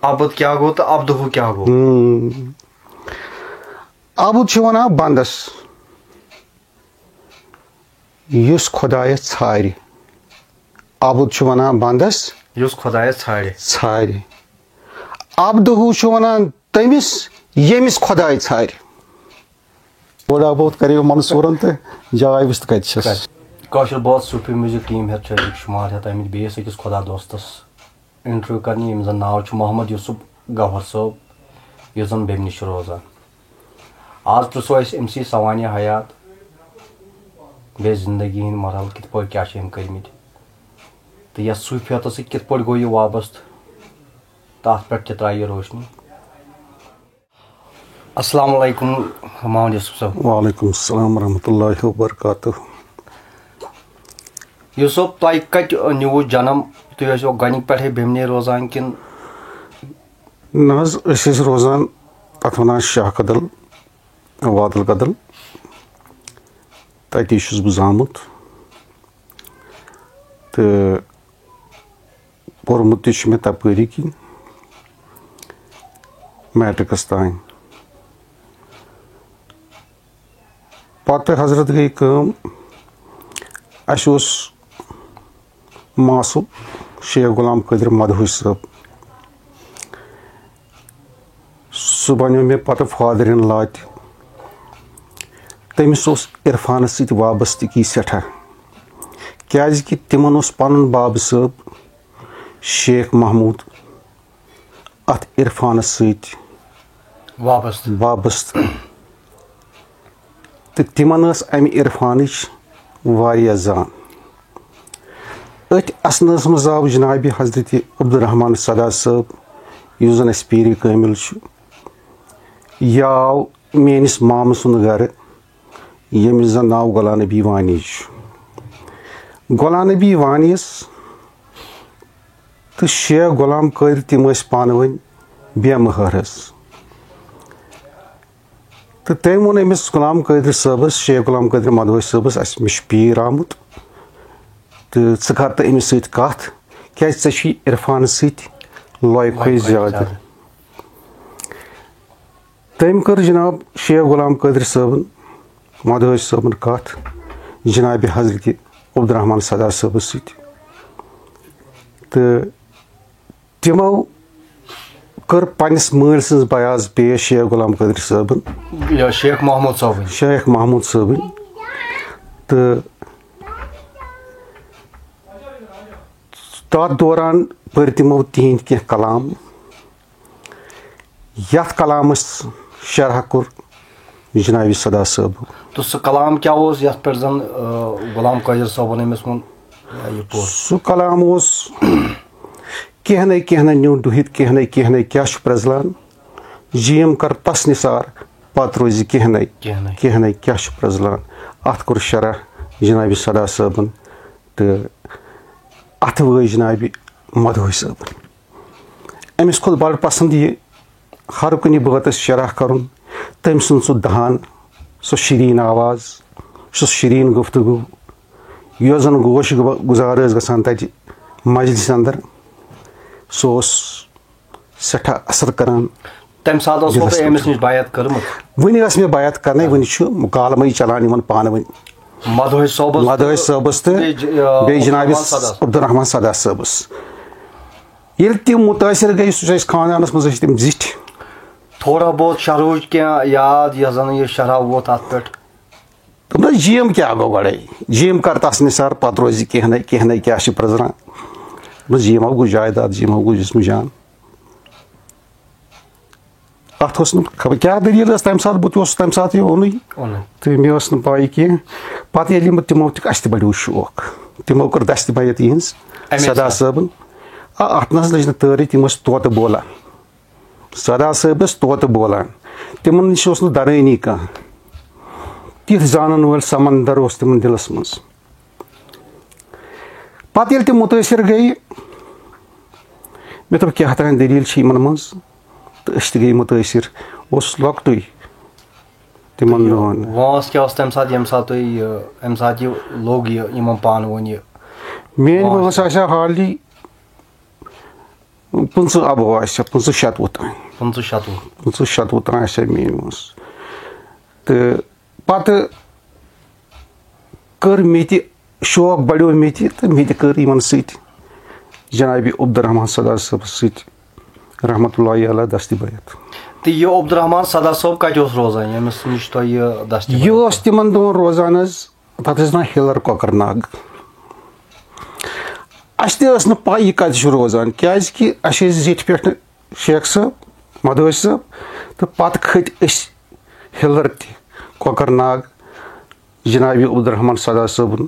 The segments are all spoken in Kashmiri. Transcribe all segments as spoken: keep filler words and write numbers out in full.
عبد کیٛاہ گوٚو تہٕ عبدہو کیٛاہ گوٚو؟ ہم۔ عبد چھُ وَنان بنٛدَس، یُس خۄدایَس ژھارِ۔ عبد چھُ وَنان بنٛدَس یُس خۄدایَس ژھارِ۔ ژھارِ۔ عبدہو چھُ وَنان تٔمِس، ییٚمِس خۄداے ژھارِ۔ تھوڑا بہت کریو منصوٗرن تہٕ جاے وٕچھ تہٕ کَتہِ چھَس۔ کٲشِر بٲتھ صوٗفی میوٗزِک ٹیٖم ہٮ۪تھ چھِ أزیُک شُمار ہٮ۪تھ آمٕتۍ بیٚیِس أکِس خۄدا دوستَس انٹرویو کرنہِ، ییٚمِس زَن ناو چھُ محمد یوسف گوہر صٲب، یُس زَن بیٚمنہِ چھُ روزان۔ آز پرٛژھو أسۍ أمۍ سٕے سوانح حیات، بیٚیہِ زندگی ہٕنٛدۍ مرحلہٕ کِتھ پٲٹھۍ کیٛاہ چھِ أمۍ کٔرمٕتۍ تہٕ یَتھ صوٗفیتَس سۭتۍ کِتھ پٲٹھۍ گوٚو یہِ وابستہٕ تہٕ اَتھ پٮ۪ٹھ تہِ ترٛایہِ یہِ روشنی۔ السلام علیکم محمد یوسف صٲب۔ وعلیکم السلام ورحمۃ اللہ وبرکاتہ۔ یوسف، تۄہہِ کتہِ نیوٗ جنم؟ تُہۍ ٲسوا گۄڈنِکۍ پٮ۪ٹھے بیمنے روزان کِنہٕ؟ نہ حظ، أسۍ ٲسۍ روزان، تَتھ وَنان شاہ کدل، وادل کدل۔ تَتی چھُس بہٕ زامُت۔ تہٕ پوٚرمُت تہِ چھُ مےٚ تَپٲری کِنۍ، میٹرکَس تام۔ پَتہٕ حضرت گٔے کٲم، اَسہِ اوس ماسُب شیخ غلام قٲدر مدہوش صٲب۔ سُہ بنیو مےٚ پتہٕ father in law تہِ۔ تٔمِس اوس عرفانس سۭتۍ وابستگی سٮ۪ٹھاہ، کیازِ کہِ تِمن اوس پنُن بابہٕ صٲب شیخ محمود اتھ عرفانس سۭتۍ وابستہٕ۔ وابستہٕ۔ تہٕ تِمن ٲس امہِ عرفانٕچ واریاہ زان۔ أتھۍ اثناہس منٛز آو جناب حضرت عبدالرحمان صدا صٲب، یُس زن اسہِ پیٖرِ کٲمِل چھُ، یہِ آو میٲنِس مامہٕ سُنٛد گرٕ، ییٚمِس زن ناو غلام نبی وانی چھُ۔ غلام نبی وانیس تہٕ شیخ غلام قٲدر، تِم ٲسۍ پانہٕ ؤنۍ بے مہر حظ۔ تہٕ تٔمۍ ووٚن أمِس غلام قٲدر صٲبس، شیخ غلام قٲدر مدہوش صٲبس، "اَسہِ، مےٚ چھُ پیٖر آمُت تہٕ ژٕ کر تہٕ أمِس سۭتۍ کَتھ، کیٛازِ ژےٚ چھُے عرفانس سۭتۍ لایقٕے لایقٕے زیادٕ۔" زیادٕ۔ تٔمۍ کٔر جناب شیخ غلام قٲدر صٲبن، مدہوش صٲبن کَتھ جناب حضرت عبدالرحمان صدا صٲبس سۭتۍ تہٕ تِمو کٔر پننِس مٲلۍ سٕنٛز بیعت پیش شیخ غلام قٲدر صٲبن۔ یا شیخ محمود صٲبٕنۍ۔ شیخ محمود صٲبٕنۍ۔ تہٕ تَتھ دوران پٔرۍ تِمو تِہنٛدۍ کینٛہہ کلام، یَتھ کلامس شرح کوٚر جناب صدا صٲب۔ تہٕ سُہ کلام کیٛاہ اوس یَتھ پٮ۪ٹھ زن، آ، غلام قٲدر صٲبن أمِس ووٚن، آ، یہِ پوٚر؟ سُہ کلام اوس، "کینٛہہ نَے کینٛہہ نَے نیوٗ ڈُہِتھ، کینٛہہ نَے کینٛہہ نَے کیٛاہ چھُ پرٛزلان؟ جیم کر تس نثار، پتہٕ روزِ کینٛہہ نَے کینٛہہ نَے۔ کینٛہہ نَے کیٛاہ چھُ پرٛزلان؟" اتھ کوٚر شرح جناب صدا صٲبن تہٕ اتھٕ وٲج جناب مدہوش صٲبن۔ أمِس کھوٚت بڑٕ پسنٛد یہِ ہر کُنہِ بٲتس شرح کرُن، تٔمۍ سُنٛد سُہ دہان، سۄ شیرین آواز، سُہ شیرین گفتگو، یۄس زن گوش گو-، گُزار ٲس گژھان تتہِ مجلسہِ اندر، سُہ اوس سٮ۪ٹھاہ اثر کران۔ تمہِ ساتہٕ ٲسوٕ دِلس تۄہہِ أمِس پٮ۪ٹھ۔ نِش بیعت کٔرمٕژ؟ وُنہِ ٲس مےٚ بیعت کرنَے، وُنہِ چھُ مکالمے چلان یِمن پانہٕ ؤنۍ۔ مدہوش صٲبس مدہوش تہٕ صٲبس تہٕ بیٚیہِ ج-، آ، بیٚیہِ جناب عبدالرحمان صدس۔ عبدالرحمان صدا صٲبس۔ ییٚلہِ تِم مُتٲثر گٔے، سُہ چھُ اَسہِ خاندانَس منٛز، أسۍ چھِ تِم زِٹھۍ۔ تھوڑا بہت شرحٕچ کینٛہہ یاد، یۄس زَن یہِ شرح ووت اَتھ پٮ۪ٹھ؟ دوٚپنَس، "جیم کیٛاہ گوٚو گۄڈَے؟ جیم کر تَس نثار، پَتہٕ روزِ کینٛہہ نَے، کینٛہہ نَے کیٛاہ چھِ پرٛزران؟" دوٚپنَس، "جیم ہا گوٚو جایداد، جیم ہا گوٚو جسمِ جان۔" اَتھ اوس نہٕ خبر کیٛاہ دٔلیٖل ٲس تَمہِ ساتہٕ، بہٕ تہِ اوسُس تَمہِ ساتہٕ یہِ اوٚنُے۔ اوٚنُے۔ تہٕ مےٚ ٲس نہٕ پَے کینٛہہ۔ پَتہٕ ییٚلہِ یِم تِمو تہِ، اَسہِ تہِ بَڑیو شوق۔ تِمو کٔر دَستہِ بیعت یِہِنٛز اَمے صدا ساتہٕ۔ صٲبَن۔ آ، اَتھ نہ حظ لٔج نہٕ تٲرٕے، تِم ٲسۍ طوطہٕ بولان۔ صدا صٲب ٲسۍ طوطہٕ بولان۔ تِمَن نِش اوس نہٕ دَرٲنی کانٛہہ۔ تِتھ زانَن وٲلۍ سمندر اوس تِمَن دِلَس منٛز۔ پَتہٕ ییٚلہِ تِم مُتٲثر گٔیہِ، مےٚ دوٚپ، "کیٛاہ تام دٔلیٖل چھِ یِمَن منٛز؟" تہٕ أسۍ تہِ گٔیہِ مُتٲثر۔ اوسُس لۄکٹُے تِمَن دۄہَن۔ وٲنٛس کیٛاہ اوس تَمہِ ساتہٕ، ییٚمہِ ساتہٕ تُہۍ یہِ، اَمہِ ساتہٕ یہِ لوٚگ یہِ یِمَن پانہٕ ؤنۍ یہِ؟ میٛٲنۍ وٲنٛس؟ وٲنٛس آسہِ ہا hardly پٕنٛژٕہ ابو آسہِ ہا، پٕنٛژٕہ شَتوُہ تام۔ پٕنٛژٕہ شَتوُہ۔ پٕنٛژٕہ شَتوُہ تام آسہِ ہا میٛٲنۍ وٲنٛس۔ تہٕ پَتہٕ کٔر مےٚ تہِ شوق، بڑیو مےٚ تہِ، تہٕ مےٚ تہِ کٔر یِمن سۭتۍ، جناب عبدالرحمان سدا صٲبس سۭتۍ رحمتہ اللہ علیہ دستہِ بیعت۔ تہٕ یہِ عبدالرحمان سدا صٲب کتہِ اوس روزان، ییٚمِس نِش تۄہہِ یہِ دستہِ یہِ اوس تِمن دۄہن روزان حظ، تتھ ٲسۍ وَنان ہِلر کۄکر ناگ۔ اَسہِ تہِ ٲس نہٕ پَے یہِ کَتہِ چھُ روزان، کیٛازِ کہِ اَسہِ ٲسۍ زِٹھۍ پٮ۪ٹھ شیخ صٲب، مدوج صٲب، تہٕ پَتہٕ کھٔتۍ أسۍ ہِلر تہِ کۄکر ناگ، جناب عبدالرحمان سدا صٲبُن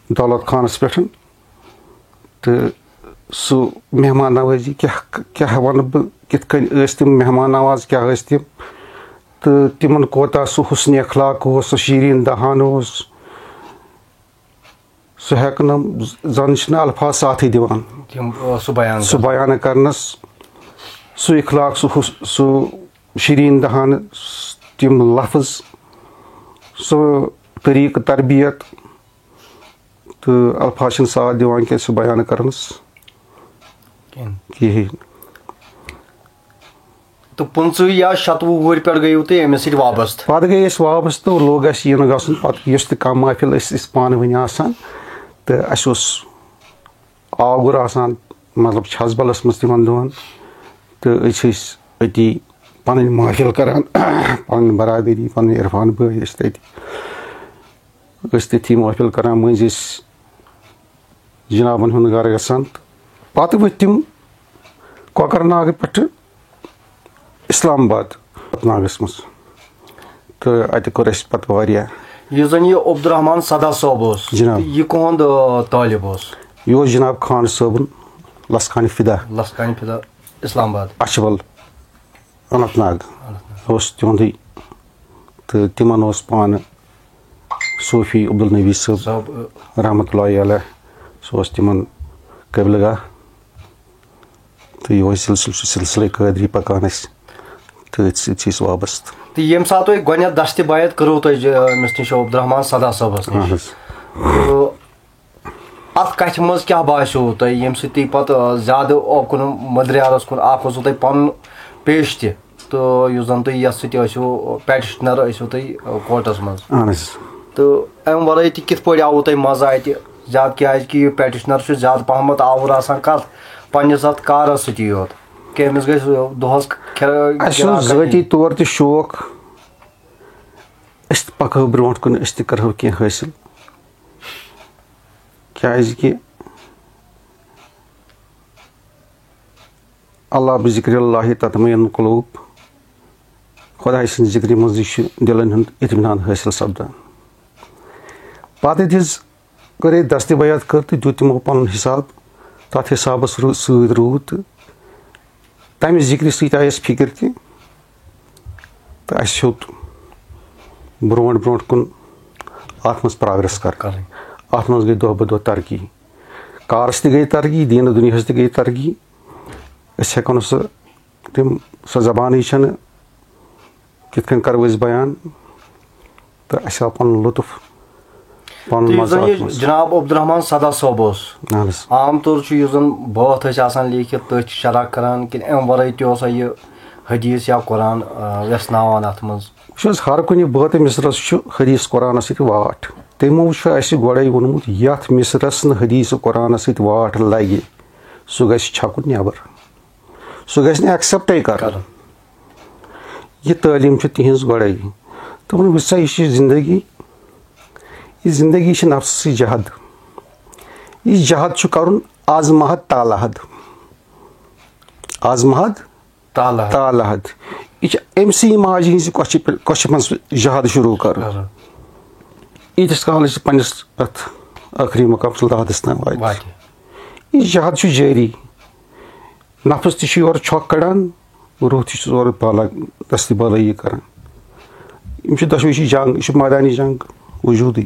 دولت خانس پٮ۪ٹھ۔ تہٕ سُہ مہمان نوازی کیٛاہ، کیٛاہ وَنہٕ بہٕ، کِتھ کٔنۍ ٲسۍ تِم مہمان نواز، کیٛاہ ٲسۍ تِم۔ تہٕ تِمن کوتاہ سُہ حسن اخلاق اوس، سُہ شیٖریٖن دہان اوس، سُہ ہٮ۪کہٕ نہٕ، زن چھِنہٕ الفاظ ساتھٕے دِوان تِم، آ، سُہ بیان سُہ کرنس۔ بیان کرنس۔ سُہ اخلاق، سُہ حس-، سُہ شیٖریٖن دہان، تِم لفظ، سُہ طریٖقہٕ تربیت تہٕ الفاظ چھِنہٕ ساتھ دِوان کینٛہہ سُہ بیان کرنس کِہیٖنۍ۔ کِہیٖنۍ۔ تہٕ پٕنٛژٕہ یا شَتوُہ وُہٕرۍ پٮ۪ٹھ گٔیِو تُہۍ أمِس سۭتۍ وابستہٕ۔ پَتہٕ گٔے أسۍ وابستہٕ، لوٚگ اَسہِ یِنہٕ گژھُن۔ پَتہٕ یُس تہِ کانٛہہ محفِل ٲسۍ أسۍ پانہٕ ؤنۍ آسان، تہٕ اَسہِ اوس آگُر آسان، مطلب، چھَژٕبَلَس منٛز تِمَن دۄہَن، تہٕ أسۍ ٲسۍ أتی پَنٕنۍ محفِل کَران، پَنٕنۍ برادٔری، پَنٕنۍ عرفان بٲے ٲسۍ تٔتی۔ ٲسۍ تٔتھی محفِل کَران، مٔنٛزۍ ٲسۍ جنابن ہُنٛد گرٕ گژھان۔ تہٕ پتہٕ ؤتھۍ تِم کۄکرناگہٕ پٮ۪ٹھٕ اسلام آباد ناگس منٛز، تہٕ اتہِ کوٚر اسہِ پتہٕ واریاہ۔ یُس زن یہِ عبدالرحمان سدا صٲب اوس، جناب۔ تہٕ یہِ کُہُنٛد، آ، طٲلب اوس؟ یہِ اوس جناب خان صٲبُن لسکانِ فدا۔ لسکانِ فدا، اسلام آباد۔ اچھبل۔ اننت ناگ اوس تِہُنٛدُے، تہٕ تِمن اوس پانہٕ صوفی عبدالنبی صٲب صٲب، رحمتہ اللہ علیہ، سُہ اوس تِمن قبلہٕ گاہ، تہٕ یِہوٚے سلسلہٕ چھُ سلسلے قٲدری پکان اَسہِ، تہٕ أتھۍ سۭتۍ چھِ أسۍ وابستہٕ۔ تہٕ ییٚمہِ ساتہٕ تۄہہِ گۄڈٕنٮ۪تھ دستہِ بیعت کٔرٕو تۄہہِ، آ، أمِس نِش عبدالرحمان سدا صٲبس نِش، اہن حظ۔ تہٕ اتھ کتھِ منٛز کیٛاہ باسیو تۄہہِ، ییٚمہِ سۭتۍ تُہۍ پتہٕ، آ، زیادٕ آو کُن مدریارس کُن، اکھ اوسوٕ تۄہہِ پنُن پیش تہِ، تہٕ یُس زن تُہۍ یتھ سۭتۍ ٲسِو، پیٹشنر ٲسِو تُہۍ، آ، کورٹس منٛز۔ اہن حظ۔ تہٕ امہِ ورٲے تہِ کِتھ پٲٹھۍ آوٕ تۄہہِ مزٕ اتہِ زیادٕ، کیازِ کہِ یہِ پیٹشنر چھُ زیادٕ پہمتھ آوُر آسان کتھ، پننِس اتھ کارس سۭتی یوت، کہِ أمِس گژھِ دۄہس کھرا-، اسہِ اوس ذٲتی طور تہِ شوق، أسۍ تہِ پکہو برونٛٹھ کُن، أسۍ تہِ کرہو کینٛہہ حٲصِل۔ کیازِ کہِ اللہ بذکر اللہ تطمئن القلوب، خۄداے سٕنٛدِ ذِکرِ منٛزٕے چھُ دِلن ہُنٛد اطمینان حٲصِل سپدان۔ پتہٕ دِژ کٔر أسۍ دستہِ بیعت کٔر تہٕ دیُت تِمو پنُن حساب۔ تتھ حسابس رو-، سۭتۍ روٗد تہٕ تمہِ ذِکرِ سۭتۍ آیہِ اَسہِ فِکر تہِ، تہٕ اَسہِ ہیوٚت برونٛٹھ برونٛٹھ کُن اَتھ منٛز پروگریس کَرٕنۍ۔ کَرٕنۍ۔ اَتھ منٛز گٔے دۄہ بہ دۄہ ترقی، کارَس تہِ گٔے ترقی، دیٖنہٕ دُنیاہَس تہِ گٔے ترقی۔ أسۍ ہٮ۪کو نہٕ سُہ، تِم، سۄ زبانٕے چھَنہٕ، کِتھ کٔنۍ کَرو أسۍ بیان؟ تہٕ اَسہِ آو پَنُن لطف، پَنُن تہٕ یُس مَزٕ زَن اَتھ یہِ منٛز۔ جناب عبدالرحمان سدا صٲب اوس، اَہَن حظ۔ عام طور چھُ یُس زَن بٲتھ ٲسۍ آسان لیٖکھِتھ، تٔتھۍ چھِ شرح کران، کِنہٕ اَمہِ وَرٲے تہِ اوسا یہِ حدیث یا قرآن، آ، وٮ۪ژھناوان اَتھ منٛز؟ وٕچھ حظ، ہر کُنہِ بٲتہٕ مِصرَس چھُ حدیث قرآنَس سۭتۍ واٹھ۔ تِمو چھُ اَسہِ گۄڈَے ووٚنمُت، یَتھ مِصرَس نہٕ حدیث قرآنَس سۭتۍ واٹھ لَگہِ، سُہ گژھِ چھَکُن نٮ۪بر۔ سُہ گژھِ نہٕ ایکسیپٹے کرُن۔ کرُن۔ یہِ تعلیٖم چھِ تِہنٛز گۄڈَے۔ تِمن وٕچھ سا، یہِ چھِ زندگی، یہِ زندگی چھِ نفسہٕ سۭتۍ جہد۔ یہِ جہد چھُ کرُن از محد تا لحد۔ از محد تا لحد۔ تا لحد۔ یہِ چھِ أمۍ سٕے ماجہِ ہٕنٛزِ کۄچھِ پٮ۪ٹھ، کۄچھِ منٛز جہد شروٗع کرُن۔ کرُن۔ ییٖتِس کالس یہِ پننِس اتھ ٲخری مقامس لحدس تام واتہِ۔ واتہِ۔ یہِ جہد چھُ جٲری۔ نفس تہِ چھُ یورٕ چھۄکھ کڑان، روح تہِ چھُ یورٕ بالا، دستہِ بالٲیی کران۔ یِم چھِ دۄشوے چھِ جنگ، یہِ چھُ مٲدانِ جنگ وجوٗدٕے۔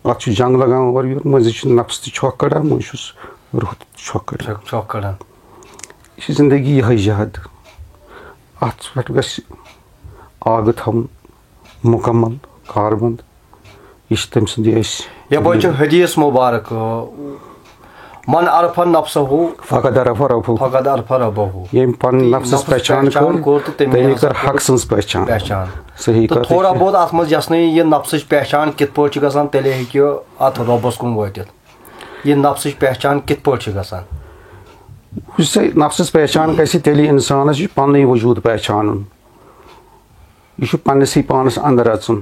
اتھ چھُ جنگ لگان اورٕ یورٕ، مٔنٛزۍ چھُ نفس تہِ چھۄکھ کڑان، مٔنٛزۍ چھُس روح تہِ چھۄکھ کڑان۔ چھۄکھ، چھۄکھ کڑان۔ یہِ چھِ زندگی یِہے جہد۔ اتھ پٮ۪ٹھ گژھِ آگہٕ تھاوُن مکمل کاربند۔ یہِ چھِ تٔمۍ سٕنٛدِ أسۍ یپٲرۍ چھُ حدیث مبارک، آ، من عرف نفسہ، فقد عرف ربہ۔ فقد عرف ربہ۔ ییٚمۍ پنٕنۍ ییٚمۍ نفسس نفسٕچ پہچان پہچان کٔر، کوٚر تہٕ تٔمی تٔمۍ ہسا کٔر کوٚر حق سٕنٛز پہچان۔ پہچان۔ صحیح تہٕ کتھ۔ تھوڑا بہت اتھ منٛز یۄس نہٕ یہِ نفسٕچ پہچان کِتھ پٲٹھۍ چھِ گژھان، تیٚلے ہیٚکہِ یہِ اتھ رۄبس کُن وٲتِتھ۔ یہِ نفسٕچ پہچان کِتھ پٲٹھۍ چھِ گژھان؟ یُس سا نفسس پہچان گژھِ، تیٚلہِ انسانس یہِ پننُے وجود پہچانُن۔ یہِ چھُ پننسٕے پانس اندر اژُن۔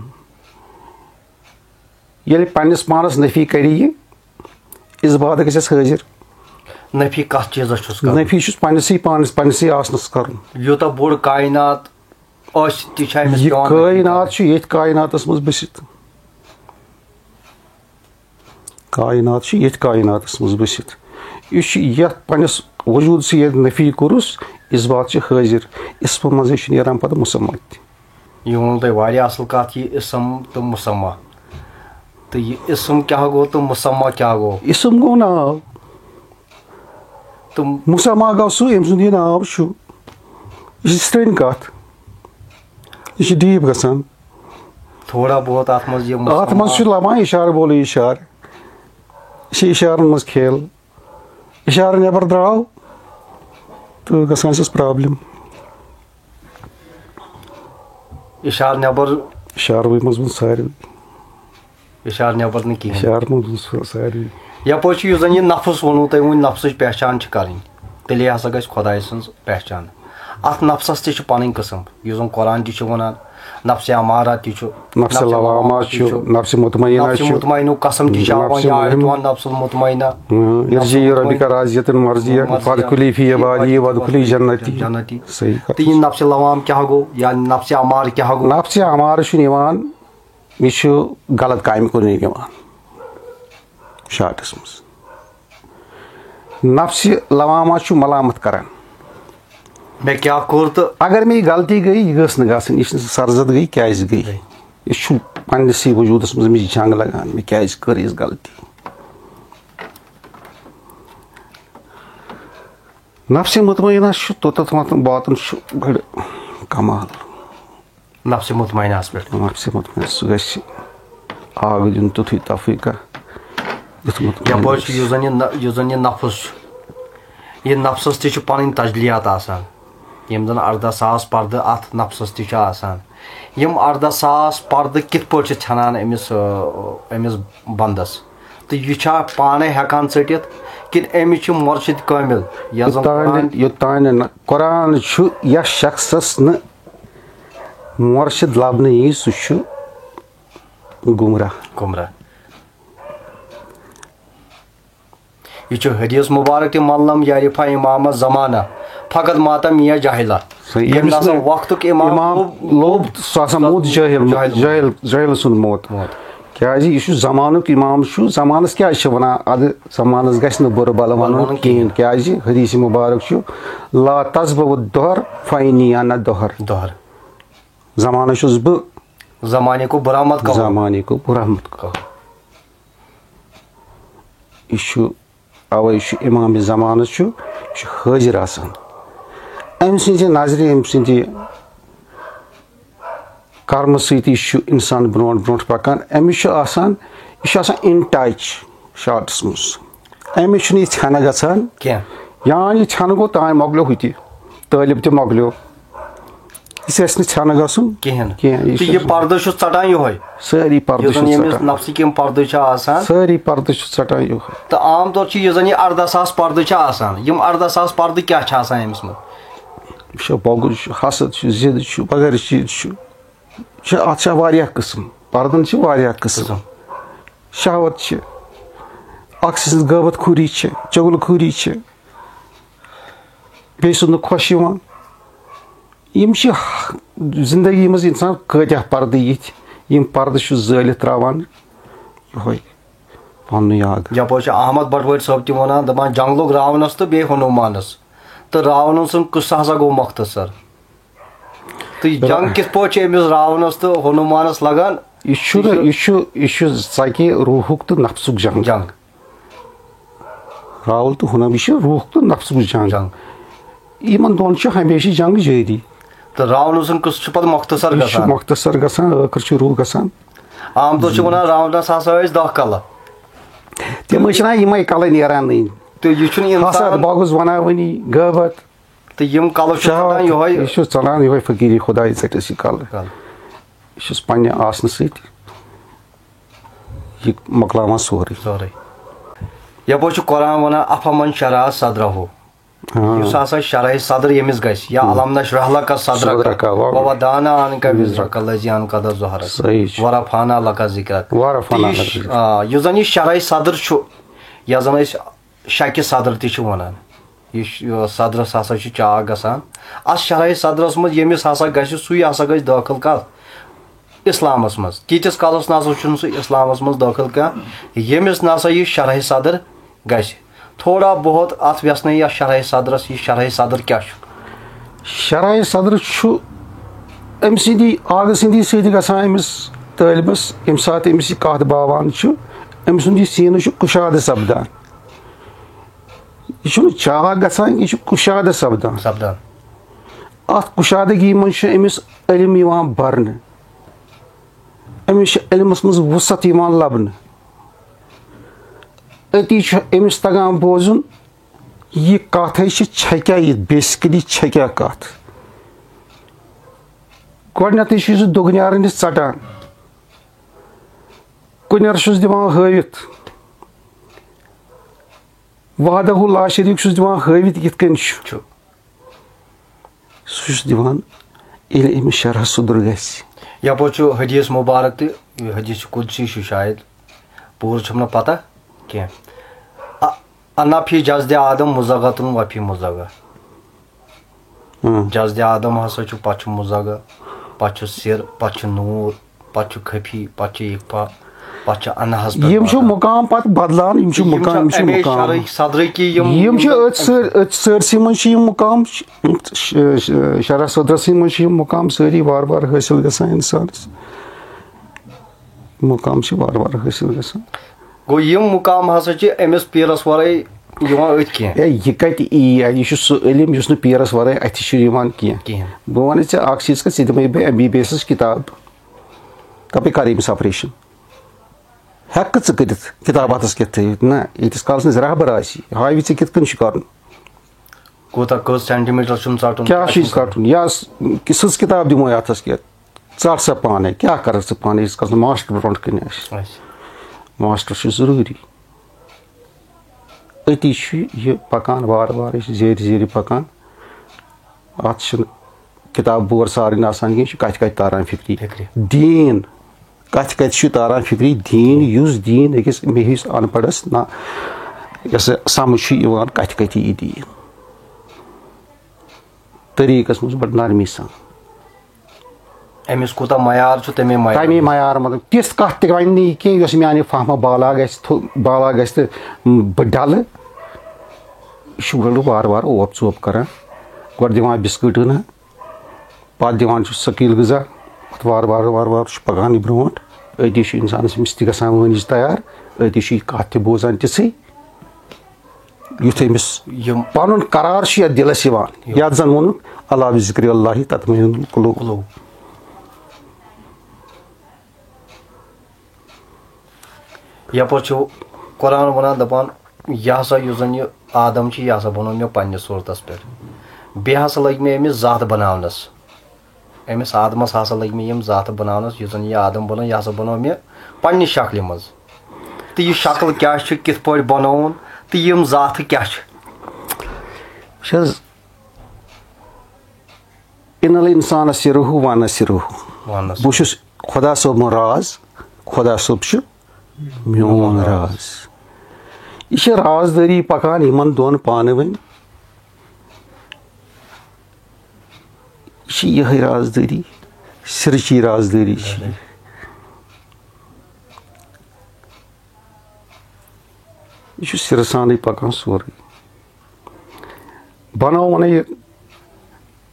ییٚلہِ پننِس پانس نفی کرِ یہِ، اثبات گژھٮ۪س حٲضِر۔ نفی کتھ چیٖزس چھُس کران؟ نفی چھُس پننسٕے پانس، پننسٕے آسنس کرُن۔ یوٗتاہ بوٚڑ کائنات ٲسِتھ تہِ چھُ أمِس یہِ پٮ۪وان نفی کائنات کرٕنۍ۔ چھُ ییٚتھۍ کائناتس منٛز بٔسِتھ۔ کائنات چھُ ییٚتھۍ کائناتس منٛز بٔسِتھ۔ یہِ چھُ یتھ پننِس وجودسٕے ییٚلہِ نفی کوٚرُس، اثبات چھُ حٲضِر۔ اسمہٕ منٛزٕے چھُ نیران پتہٕ مسمہ تہِ۔ یہِ ووٚنوٕ تۄہہِ واریاہ اصل کتھ، یہِ اسم تہٕ مسمہ۔ تہٕ یہِ اسم کیٛاہ گوٚو تہٕ مسمہ کیٛاہ گوٚو؟ اسم گوٚو ناو۔ تہٕ مسمہ گوٚو سُہ، أمۍ سُنٛد یہِ ناو چھُ۔ یہِ چھِ سرٛنۍ کتھ۔ یہِ چھِ ڈیٖپ گژھان۔ تھوڑا بہت اتھ منٛز یہِ اتھ منٛز چھُ لبان اشارٕ بولٕے اشارٕ۔ یہِ چھِ اشارن منٛز کھیل۔ اشارٕ نٮ۪بر درٛاو تہٕ گژھان چھس پرابلم۔ اشارٕ نٮ۪بر۔ اشارٕ منٛز ووٚن ساروٕے۔ اشارٕ نٮ۪بر نہٕ کِہینۍ۔ اشارٕ منٛز ووٚن سا-، ساروٕے۔ یپٲرۍ چھُ یُس زن یہِ نفس ووٚنوٕ تۄہہِ وۄنۍ، نفسٕچ پہچان چھِ کرٕنۍ، تیٚلے ہسا گژھِ خۄداے سٕنٛز پہچان۔ اتھ نفسس تہِ چھِ پنٕنۍ قٕسم، یُس زن قرآن تہِ چھُ ونان، نفس امارہ تہِ چھُ، نفس لوامہ چھُ، نفس مطمئنہ نفس چھُ۔ مطمئنہ قسم تہِ چھِ ہاوان، نفس یہِ آیت مطمئنہ۔ وَن نفس مطمئنہ۔ ہاں، ارجعی ربک راضیۃ مرضیہ، فادخلی فی عبادی وادخلی جنتی۔ صحیح کتھ۔ تہٕ یہِ نفس لوام کیٛاہ گوٚو یا نفس امار کیٛاہ گوٚو؟ نفس امار چھُنہٕ یِوان، یہِ چھُ غلط کامہِ کُن یِوان۔ شاٹس منٛز۔ نفسِ لوامہ چھُ ملامت کران۔ مےٚ کیٛاہ کوٚر تہٕ اگر مےٚ یہِ غلطی گٔے، یہِ گٔژھ نہٕ گژھٕنۍ، یہِ چھِ سرزد گٔے، کیٛازِ گٔے؟ یہِ چھُ پننِسٕے وجوٗدس منٛز أمِس جنگ لگان، مےٚ کیٛازِ کٔر یِژھ غلطی؟ نفسِ مطمئنہ چھُ توٚتتھ واتُن، واتُن چھُ بڑٕ کمال۔ نفسِ مطمئنہس پٮ۪ٹھ۔ نفسِ مطمئنہ، سُہ گژھِ آگ دیُن تیُتھُے تفریٖقہ، یُتھ مطمئن یپٲرۍ چھُ یُس زن یہِ نہ-، یُس زن یہِ نفس چھُ، یہِ نفسس تہِ چھِ پنٕنۍ تجلیات آسان، یِم زن اردہ ساس پردٕ اتھ نفسس تہِ چھِ آسان۔ یِم اردہ ساس پردٕ کِتھ پٲٹھۍ چھِ ژھٮ۪نان أمِس، آ، أمِس بندس؟ تہٕ یہِ چھا پانے ہٮ۪کان ژٔٹِتھ، کِنہٕ أمِس چھُ مرشد کٲمل، یۄس زن یوٚتانۍ قرآن نہٕ، یوٚتانۍ نہٕ نہ-، قرآن چھُ یَتھ شخصس نہٕ مرشد لبنہٕ یی، سُہ چھُ گمراہ۔ گمراہ۔ یہِ چھُ حدیث مبارک تہِ، "من لم یعرف امام زمانہ فقد مات میہ جاہلہ"۔ صحیح۔ ییٚمۍ ییٚمِس نسا نہٕ وقتُک امام امام لوٚب، لوٚب، سُہ ہسا موٗد جٲہِل، جٲہِل۔ جٲہِل، جٲہِل سُنٛد موت۔ موت۔ کیٛازِ یہِ چھُ زمانُک امام چھُ، زمانس کیٛازِ چھِ ونان ادٕ زمانس گژھِ نہٕ بُرٕ بلہٕ ونُن ونُن کِہیٖنۍ؟ کیٛازِ حدیث مبارک چھُ، "لا تسبب الدہر فإنی انا الدہر"۔ دۄہر۔ زمانہ چھُس بہٕ، زمانے کو برآمد کرو۔ زمانے کو برآمد کرو۔ یہِ چھُ اوے چھُ امام زمانہٕ چھُ، یہِ چھُ حٲضِر آسان۔ أمۍ سٕنٛزِ نظرِ، أمۍ سٕنٛدِ کرمہٕ سۭتی چھُ اِنسان برونٛٹھ برونٛٹھ پکان۔ أمِس چھُ آسان، یہِ چھُ آسان in touch شاٹس منٛز۔ أمِس چھُنہٕ یہِ ژھٮ۪نہٕ گژھان کینٛہہ۔ یان یہِ ژھٮ۪نہٕ گوٚو، تانۍ مۄکلیو ہُہ تہِ، طٲلب تہِ مۄکلیو۔ یہِ ژےٚ آسہِ نہٕ ژھٮ۪نہٕ گژھُن کِہیٖنۍ۔ کینٛہہ۔ یہِ تہٕ چھُ یہِ پردٕ چھُ ژٹان یِہوٚے۔ سٲری پردٕ یُس زن چھِ ییٚمِس ژٹان۔ نفسٕکۍ یِم پردٕ چھِ آسان۔ سٲری پردٕ چھِ ژٹان یِہوٚے۔ تہٕ عام طور چھِ یُس زن یہِ اردہ ساس پردٕ چھِ آسان، یِم اردہ ساس پردٕ کیٛاہ چھِ آسان أمِس منٛز؟ یہِ چھُ بۄگُز چھُ، حسد چھُ، ضد چھُ، بغٲر چیٖز چھُ۔ چھِ، اَتھ چھِ واریاہ قٕسٕم، پردَن چھِ واریاہ قٕسٕم۔ قٕسٕم۔ شہوت چھِ، اَکھ سٕنٛز غٲبت خوٗری چھِ، چُغل خوٗری چھِ، بیٚیہِ سُنٛد نہٕ خۄش یِوان۔ یِم چھِ زندگی منٛز اِنسان کۭتیٛاہ پردٕ یِتھۍ، یِم پردٕ چھُ زٲلِتھ ترٛاوان یِہوٚے پننُے آگ۔ یپٲرۍ چھُ احمد بٹوٲرۍ صٲب تہِ ونان، دپان، جنگ لوٚگ راونس تہٕ بیٚیہِ ہنومانس، تہٕ راونن سُنٛد قصہٕ ہسا گوٚو مۄختصر۔ تہٕ جنگ کِتھ پٲٹھۍ چھِ أمِس راونس تہٕ ہنومانس لگان؟ یہِ چھُنہٕ، یہِ چھُ، یہِ چھُ ژکہِ روحُک تہٕ نفسُک جنگ۔ جنگ۔ راوُن تہٕ ہنوم، یہِ چھُ روحُک تہٕ نفسُک جنگ۔ جنگ۔ یِمن دۄن چھُ ہمیشہِ جنگ جٲری۔ تہٕ راونہٕ سُنٛد قصہٕ چھُ پتہٕ مۄختصر یہِ چھُ گژھان۔ مۄختصر گژھان، ٲخٕر چھُ روح گژھان۔ عام طور چھِ ونان، راونس ہسا ٲسۍ دَہ کلہٕ۔ تِم ٲسۍ ونان، یِمے کلہٕ نیران نہٕ۔ تہٕ یہِ چھُنہٕ حسد، اِنسان۔ بہٕ گوٚژھُس وَنان وٕنی، غٲبت، تہٕ یِم کَلہٕ چھِ شہوت، ژَٹان یِہوٚے۔ یہِ چھُ ژَلان یِہوٚے فقیٖری خۄدایہِ ژَٹٮ۪س یہِ کَلہٕ۔ کَلہٕ۔ یہِ چھُس پنٛنہِ آسنہٕ سۭتۍ یہِ مۄکلاوان سورُے۔ سورُے۔ یَپٲرۍ چھُ قرآن وَنان، "افمن شرح صدرہ"۔ ہاں۔ یُس ہسا شرح صدر ییٚمِس گژھِ، یا "الم نشرح لک صدرک صدرک، واہ۔ ووضعنا عنک وزرک الذی انقض ظہرک صحیح چھُ۔ ورفعنا لک ذکرک"۔ ورفعنا تہٕ یہِ لک ش-، ذکرک۔ آ، یُس زن یہِ شرح صدر چھُ، یَتھ زن أسۍ شکہِ صدر تہِ چھِ ونان، یہِ ش-، یہِ صدرس ہسا چھُ چاک گژھان۔ اتھ شرح صدرس منٛز ییٚمِس ہسا گژھِ، سُے ہسا گژھِ دٲخل کتھ؟ اسلامس منٛز۔ تیٖتِس کالس نہ سا چھُنہٕ سُہ اسلامس منٛز دٲخل کانٛہہ، ییٚمِس نہ سا یہِ شرح صدر گژھِ۔ تھوڑا بہت اتھ ویژھنٲیِو یتھ شرح صدرس، یہِ شرح صدر کیٛاہ چھُ؟ شرح صدر چھُ أمۍ سٕنٛدی، آغہٕ سٕنٛدی سۭتۍ گژھان أمِس طٲلبس، ییٚمہِ ساتہٕ أمِس یہِ کتھ باوان چھُ، أمۍ سُنٛد یہِ سیٖنہٕ چھُ کُشادٕ سپدان۔ یہِ چھُنہٕ چاک گژھان، یہِ چھُ کُشادٕ سپدان۔ سپدان۔ اتھ کُشادگی منٛز چھُ أمِس علم یِوان برنہٕ۔ أمِس چھِ علمس منٛز وُسعت یِوان لبنہٕ۔ أتی چھُ أمِس تگان بوزُن، یہِ کتھ ہے چھِ، چھےٚ کیٛاہ یہِ، basically چھےٚ کیٛاہ کتھ۔ گۄڈٕنیتھٕے چھُ سُہ دُگنیارن نِش ژٹان، کُنٮ۪ر چھُس دِوان ہٲوِتھ، وحدہ لا شریک چھُس دِوان ہٲوِتھ یِتھ کٔنۍ چھُ۔ چھُ۔ سُہ چھُس دِوان ییٚلہِ أمِس شرح صدر گژھِ۔ یپٲرۍ چھُ حدیث مبارک تہِ، یہِ حدیث قدسی چھُ شاید، پوٗرٕ چھُم نہٕ پتہ کینٛہہ۔ اَ-، انا فی جسد آدم مضغۃ و فی مضغہ۔ ہاں۔ جسد آدم ہسا چھُ، پتہٕ چھُ مضغہ، پتہٕ چھُ سِر، پتہٕ چھُ نوٗر، پتہٕ چھُ خفی، پتہٕ چھُ اخفیٰ، پتہٕ چھُ انہَس پٮ۪ٹھ یِم چھِ واتان۔ مقام پتہٕ بدلان، یِم چھِ یِم چھِ مقام، یِم چھِ اَمے مقام۔ شرح صدرٕکۍ یِم یِم چھِ مقام۔ أتھۍ سٲر-، أتھۍ سٲرسٕے منٛز چھِ یِم مقام، ش-، ش-، شرح صدرسٕے منٛز چھِ یِم مقام سٲری وارٕ وارٕ حٲصِل گژھان اِنسانَس۔ مقام چھِ وارٕ وارٕ حٲصِل گژھان۔ گوٚو، یِم مقام ہسا چھِ أمِس پیٖرَس ورٲے یِوان أتھۍ کینٛہہ۔ ہے، یہِ کَتہِ یی؟ یہِ چھُ سُہ علم یُس نہٕ پیٖرَس ورٲے اَتھِ چھُ یِوان کینٛہہ۔ کِہیٖنۍ۔ بہٕ وَنَے ژےٚ اَکھ چیٖز، کہِ ژٕ دِمَے بہٕ ایم بی بی ایسَس کِتاب، دَپَے کَر أمِس آپریشَن۔ ہٮ۪کہٕ ژٕ کٔرِتھ کِتاب اَتھَس کٮ۪تھ تھٲوِتھ؟ نہ، ییٖتِس کالَس نہٕ رہبر آسی، ہاوِ ژےٚ کِتھ کٔنۍ چھُ کَرُن۔ کوٗتاہ، کٔژ سینٹی میٖٹر چھُم ژَٹُن، کیٛاہ کیٛاہ چھُے چھُم ژَٹُن؟ یا س-، سٕژ کِتاب دِمو اَتھَس کٮ۪تھ، ژَٹ سا پانَے، کیٛاہ کَرَکھ ژٕ پانَے، ییٖتِس کالَس نہٕ ماسٹر برونٛٹھ کَنہِ آسہِ۔ آسہِ۔ ماسٹر چھُ ضروٗری۔ أتی چھُ یہِ پَکان وارٕ وارٕ، یہِ چھُ زیٖرِ زیٖرِ پَکان۔ اَتھ چھُنہٕ کِتاب بور سارٕنۍ آسان کینٛہہ، یہِ چھُ کَتھِ کَتھِ تاران فِکرِ۔ فِکرِ۔ دیٖن، کَتھِ کَتھِ چھُ تاران فِکرِ دیٖن، یُس دیٖن أکِس مےٚ ہِوِس اَن پَڑھَس نہ، یۄس سَمٕجھ چھُ یِوان، کَتھِ کَتھِ یی دیٖن۔ طریٖقَس منٛز بَڑٕ نرمی سان۔ أمِس کوٗتاہ معیار چھُ، تَمے معیار۔ تَمے معیار، مطلب، تِژھ کَتھ تہِ وَنہِ نہٕ یہِ کینٛہہ، یۄس میٛانہِ فہمہٕ بالا گژھِ، تھو-، بالا گژھِ تہٕ بہٕ ڈَلہٕ۔ یہِ چھُ گۄڈٕ وارٕ وارٕ اوپ ژوپ کَران۔ گۄڈٕ دِوان بِسکِٹ ہنا، پَتہٕ دِوان چھُ سَکیٖل غذا، پَتہٕ وارٕ وارٕ، وارٕ وارٕ چھُ پَکان یہِ برونٛٹھ۔ أتی چھُ اِنسانَس أمِس تہِ گژھان وٲنِج تیار، أتی چھُ یہِ کَتھ تہِ بوزان تِژھٕے۔ یُتھ أمِس یِم پَنُن قرار چھُ یَتھ دِلَس یِوان، یِوان۔ یَتھ زَن ووٚنُکھ، "الا بذکر اللہ تطمئن القلوب۔" قلوب۔ یَپٲرۍ چھُ قرآن وَنان، دَپان، یہِ ہسا یُس زَن یہِ آدم چھُ، یہِ ہسا بَنوو مےٚ پنٛنِس صوٗرتَس پٮ۪ٹھ۔ بیٚیہِ ہسا لٔگۍ مےٚ أمِس ذات بَناونَس۔ أمِس آدمَس ہسا لٔگۍ مےٚ یِم ذاتہٕ بَناونَس، یُس زَن یہِ آدم بَنوو، یہِ ہسا بَنوو مےٚ پنٛنہِ شکلہِ منٛز۔ تہٕ یہِ شکل کیٛاہ چھِ، کِتھ پٲٹھۍ بَنووُن، تہٕ یِم ذاتہٕ کیٛاہ چھِ؟ وٕچھ حظ، ان الانسان سرہ و انا سرہ۔ وَنَس۔ بہٕ چھُس خۄدا صٲبُن راز، خۄدا صٲب چھُ میون راز۔ یہِ چھِ رازدٲری پَکان یِمَن دۄن پانہٕ ؤنۍ۔ یہِ چھِ یِہوٚے رازدٲری، سِرٕچی رازدٲری چھِ یہِ۔ یہِ چھُ سِرٕ سانٕے پَکان سورُے۔ بَنووُن یہِ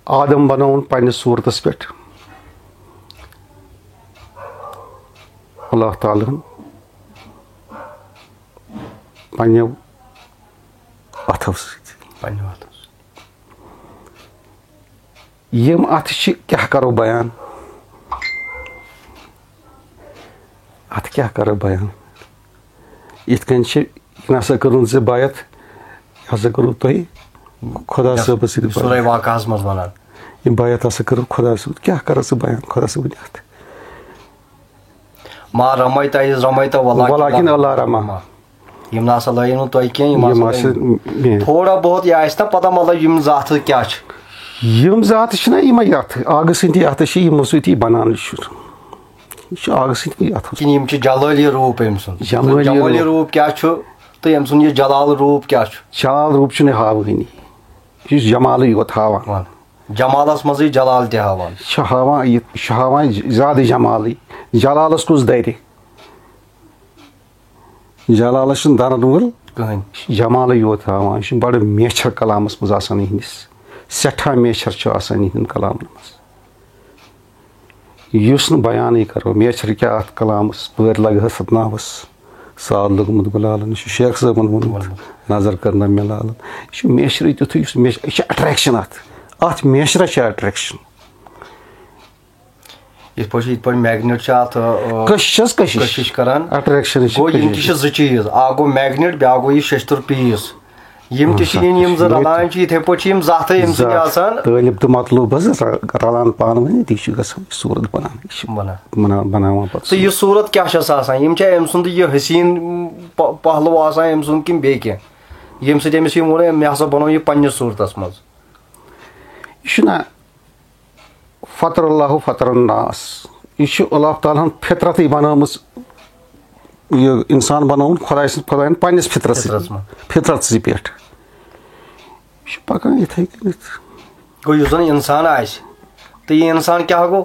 آدم، بَنووُن پنٛنِس صوٗرتَس پٮ۪ٹھ۔ اللہ تعالیٰ ہَن پنٛنیو اَتھو سۭتۍ۔ پنٛنیو اَتھو سۭتۍ۔ یِم اَتھٕ چھِ، کیٛاہ کَرو بیان؟ اَتھ کیٛاہ کَرو بیان؟ یِتھ کٔنۍ چھِ، یہِ نہ سا کٔرٕن ژےٚ بیعت، ہسا کوٚروٕ تۄہہِ خۄدا صٲبس سۭتۍ سورہ بیعت۔ واقعہس منٛز ونان۔ یہِ بیعت ہسا کٔرٕو خۄدا صٲب، کیٛاہ کرٕ ژٕ بیان خۄدا صٲبن اَتھ؟ ما رمیت اذ رمیت ولکن ولکن اللہ رمی۔ یِم نہ سا لٲیِو نہٕ تۄہہِ کینٛہہ، یِم یِم ہسا ہسا لٲیِو۔ مےٚ۔ تھوڑا بہت یہِ آسہِ نا پتہ، مطلب، یِم ذاتہٕ کیٛاہ چھِ؟ یِم ذاتہٕ چھِنہ یِمے یتھ آگہٕ سۭتی، اتھ چھِ یِمو سۭتی بنان چھُ۔ یہِ چھُ آگہٕ سۭتی یتھ۔ کِنہٕ یِم چھِ جلٲلی روٗپ أمۍ سُنٛد؟ جلٲلی جمٲلی روٗپ۔ روٗپ کیٛاہ چھُ تہٕ أمۍ سُنٛد یہِ جلال روٗپ کیٛاہ چھُ؟ جلال روٗپ چھُنہٕ ہاوٲنی، یہِ چھُ جمالٕے یوت ہاوان۔ وَن۔ جمالس منٛزٕے جلال تہِ ہاوان۔ یہِ چھُ ہاوان، یہِ چھُ ہاوان زیادٕ جمالٕے۔ جلالس کُس دَرِ؟ جلالس چھُنہٕ دَرن وول کٕہٕنۍ۔ یہِ چھُ جمالٕے یوت ہاوان۔ یہِ چھُ بڑٕ میچھر کلامس منٛز آسان یِہنٛدِس، سٮ۪ٹھاہ میچھر چھُ آسان یِہنٛدٮ۪ن کلامن منٛز۔ یُس نہٕ بیانٕے کرو، میچھر کیٛاہ اَتھ کلامس پٲرۍ لگہٕ ہس اتھ ناوس۔ ساد لوٚگمُت گُلالن، یہِ چھُ شیخ صٲبن ووٚنمُت، ووٚنمُت۔ نظر کرنا مےٚ لالن۔ یہِ چھُ میچھرٕے تیُتھُے، یُس میچ-، یہِ چھُ attraction اَتھ۔ اَتھ میچھرس چھِ attraction۔ یِتھ پٲٹھۍ چھُ، یِتھ پٲٹھۍ magnet چھُ اَتھ، آ، کٔشِش حظ، کٔشِش۔ کٔشِش کران۔ Attraction چھِ گوٚو، یِم کٔشِش۔ تہِ چھِ زٕ چیٖز، اَکھ گوٚو magnet، بیٛاکھ گوٚو یہِ شٔشتٕر پیٖس۔ یِم تہِ چھِ اَکھ یِنۍ، یِم زٕ زٕ۔ رَلان چھِ یِتھَے پٲٹھۍ چھِ یِم زٕ تہٕ أمۍ سٕنٛدۍ زٕ۔ آسان۔ طٲلب تہٕ مطلوب حظ ر-، رَلان پانہٕ ؤنۍ، أتی چھُ گژھان یہِ صوٗرت بَنان۔ یہِ چھِ بَنان۔ بَنا-، بَناوان پَتہٕ صوٗرت۔ تہٕ یہِ صوٗرت کیٛاہ چھَس آسان؟ یِم چھا أمۍ سُنٛد یہِ حسیٖن پ-، پہلو آسان أمۍ سُنٛد کِنہٕ بیٚیہِ کینٛہہ؟ ییٚمہِ سۭتۍ أمِس یہِ ووٚن، مےٚ ہسا بَنوو یہِ پنٛنِس صوٗرتَس منٛز۔ یہِ چھُنہ فطر اللہ فطر الناس۔ یہِ چھُ اللہ تعالیٰ ہن فطرتٕے بنٲومٕژ۔ یہِ انسان بنووُن خۄداے سٕنٛد، خۄداین پننِس فطرت سۭتۍ، فطرتس منٛز۔ فطرت سۭتۍ پٮ۪ٹھ۔ یہِ چھُ پکان یِتھے کٔنٮ۪تھ۔ گوٚو، یُس زن انسان آسہِ تہٕ یہِ انسان کیٛاہ گوٚو؟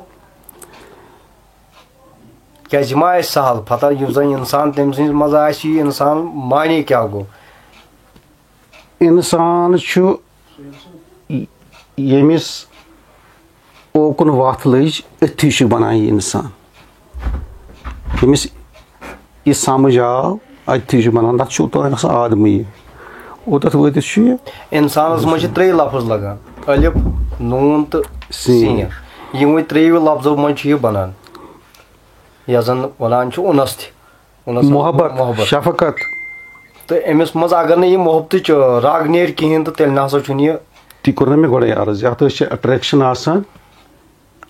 کیٛازِ یہِ ما آسہِ سہل؟ پتہ یُس زن انسان تٔمۍ سٕنٛدِ منٛز آسہِ، یہِ انسان معنی کیٛاہ گوٚو؟ انسان چھُ ییٚمِس اوکُن وَتھ لٔج، أتھی چھُ بَنان یہِ اِنسان۔ ییٚمِس یہِ سَمٕجھ آو، أتھی چھُ بَنان، نَتہٕ چھُ اوٚتام آسان آدمٕے۔ اوٚتَتھ وٲتِتھ چھُ یہِ۔ اِنسانَس منٛز چھِ ترٛے لفظ لَگان، الف، نوٗن تہٕ سین۔ سین۔ یِموٕے ترٛیٚیو لفظو منٛز چھُ یہِ بَنان، یَتھ زَن وَنان چھِ اُنَس تہِ۔ اُنَس، محبت، محبت۔ شفقت۔ تہٕ أمِس منٛز اگر نہٕ یہِ محبتٕچ رگ نیرِ کِہیٖنۍ، تہٕ تیٚلہِ نہ سا چھُنہٕ یہِ۔ تہِ کوٚر نہ مےٚ گۄڈَے عرض، یَتھ حظ چھِ attraction آسان،